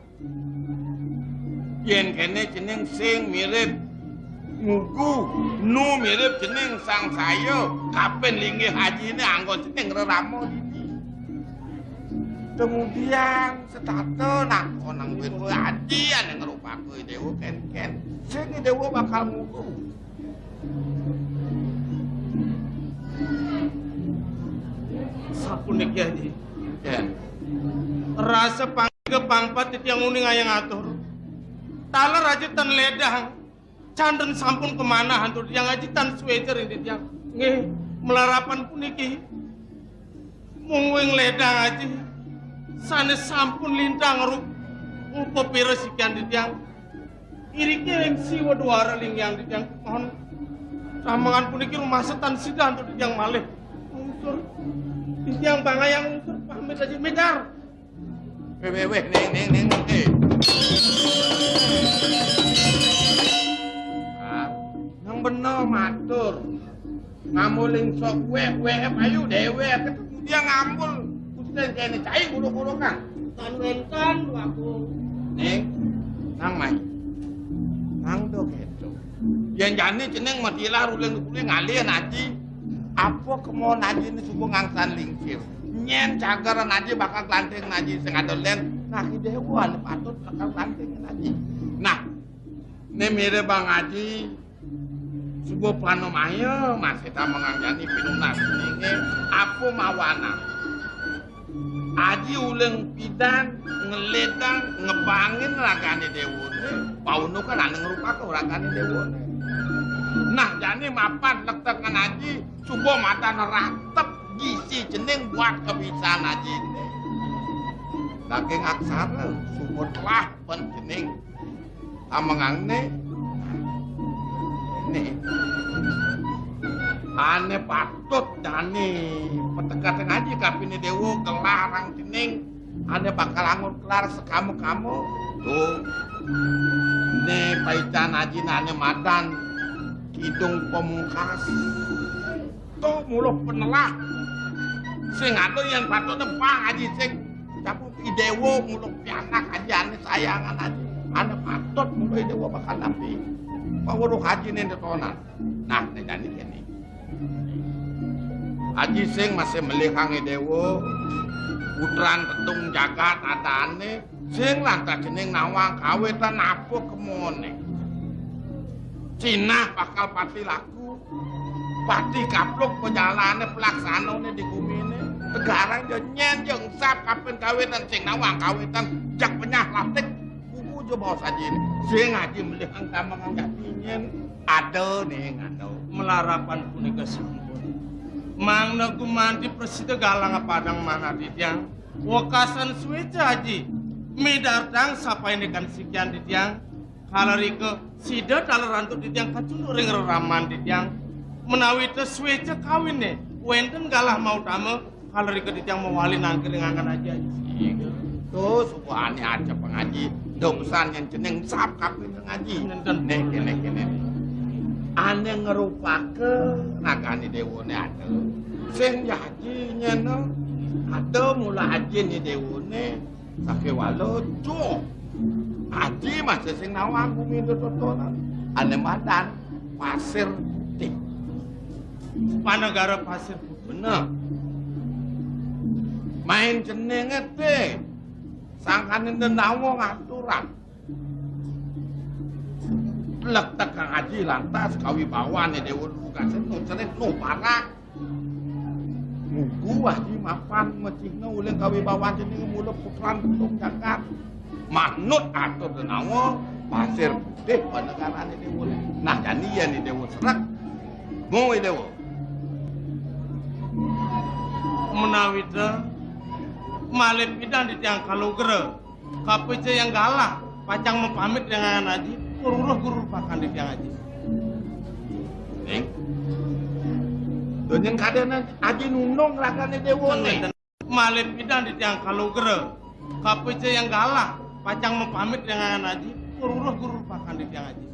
Yen kene cening sing mirip ngugu, nu mirip cening sang saya, kapen linggih ajine anggon cening rerama dini. Kemudian setata nak onang wit aji ane ngrupake dewa ken-ken. Sing dewa bakal ngugu. Sapuniki aji. Ya. Rasa pangga pangpat titiang uning ayang atur. Taler aji tan ledang. Canten sampun kemanah antuk titiang aji tan sueca ring titiang. Nggih, melarapan puniki. Mungguing ledang aji. Sane sampun lintang rup-, rupa pira sikian titiang. Iriki ring siwa duara linggih titiang mohon. Samengan puniki rumasa tan sida antuk titiang malih. Lungsur. Titiang bangayang lungsur pamit aji medar. Weh, weh, weh, ning, ning, ning, ning. Eh. Ah, nang bener matur. Ngamuling sok weh, weh, ayu dewek ketemu dia ngambul. Kusten kene cai gulung-gulung kan. Tan wenten aku. Ning, nang mai. Nang do keto. Yen jani cening matilah ruling-ruling ngalih aji. Apa kemon aji ni suku ngangsan lingsir. Nyen cagaran aji bakal glanting aji sing ada len. Nah, idewa ni patut bakal glanting aji. Nah, ne mire bang aji subuh panomaya masih tamangang jani pinunas ninge apa mawana. Aji uling pidan ngeledang ngebangin ragane dewane, pauno kan ane ngrupaka ragane dewane. Nah, jani mapan lektekan aji suba madan ratep gisi cening buat kebisan aji ne. Daging aksara suba telah pen cening. Amengang ne. Ne. Ane patut dane petegat ngaji kapine dewa gelarang cening. Ane bakal angun kelar sekama-kama. Tuh. Ne paican aji nane madan Kidung Pamungkas. To muluh penelah. Sing ada yang patut nempang aji sing. Capu idewa muluh pianak aji ane sayangan aji. Ane patut muluh idewa bakal napi. Paweruh aji ne detonan. Nah, ne jani kene. Aji sing masih melihang idewa. Putran tetung jagat adane. Sing lantas cening nawang kawitan apa kemone. Cinah bakal pati laku. Pati kapluk pejalane pelaksanane di gumine. Tegarang ja nyen ja engsap kapen kawitan sing nawang kawitan jak penyah latik. Kubu ja baos aji. Sing aji melihang kamangan jati nyen. Ada ning ada. Melarapan punika sampun. Mangda gumanti prasida galang padang manah titiang. Wekasan sueca aji. Midartang sapaindikan sikian titiang. Kalarika sida taler antuk titiang kacunduk ring reraman titiang. Menawi ta sueca kawine wenten galah mautama, kalarika titiang mawali nangkil ring anggan aji. Tuh, subuhane aja pangaji. Dongsan yang cening sap kapin ngaji. Nenten. Nek kene kene. Ane ngrupaka ragane dewane ada. Sing jaji nyena ada mula aji ni dewane. Sakewala jo. Aji masih sing nawang bumi dototonan. Ane madan Pasir Putih. Panegara Pasir Putih. Bener. Main jenenge te. Sangkane ndenawa ngaturan. Lek tekang aji lantas kawibawane dewa lugasen nucerit nuparak. Ngugu aji mapan mecihna uling kawibawan jenenge mula putran gunung jagat. Manut atur denawa Pasir Putih panegarane dewa. Nah, jani yen dewa serak. Moe dewa. Menawi ta malih pidan di tiang kalugra. Kapica yang galah, pacang mapamit dengan aji. Ruruh guru pakan di tiang aji. Ning. Donyen kadenan aji nunung ragane dewane. Malih pidan di tiang kalogra. Kapica yang galah pacang mapamit dengan aji. Ruruh guru pakan di tiang aji.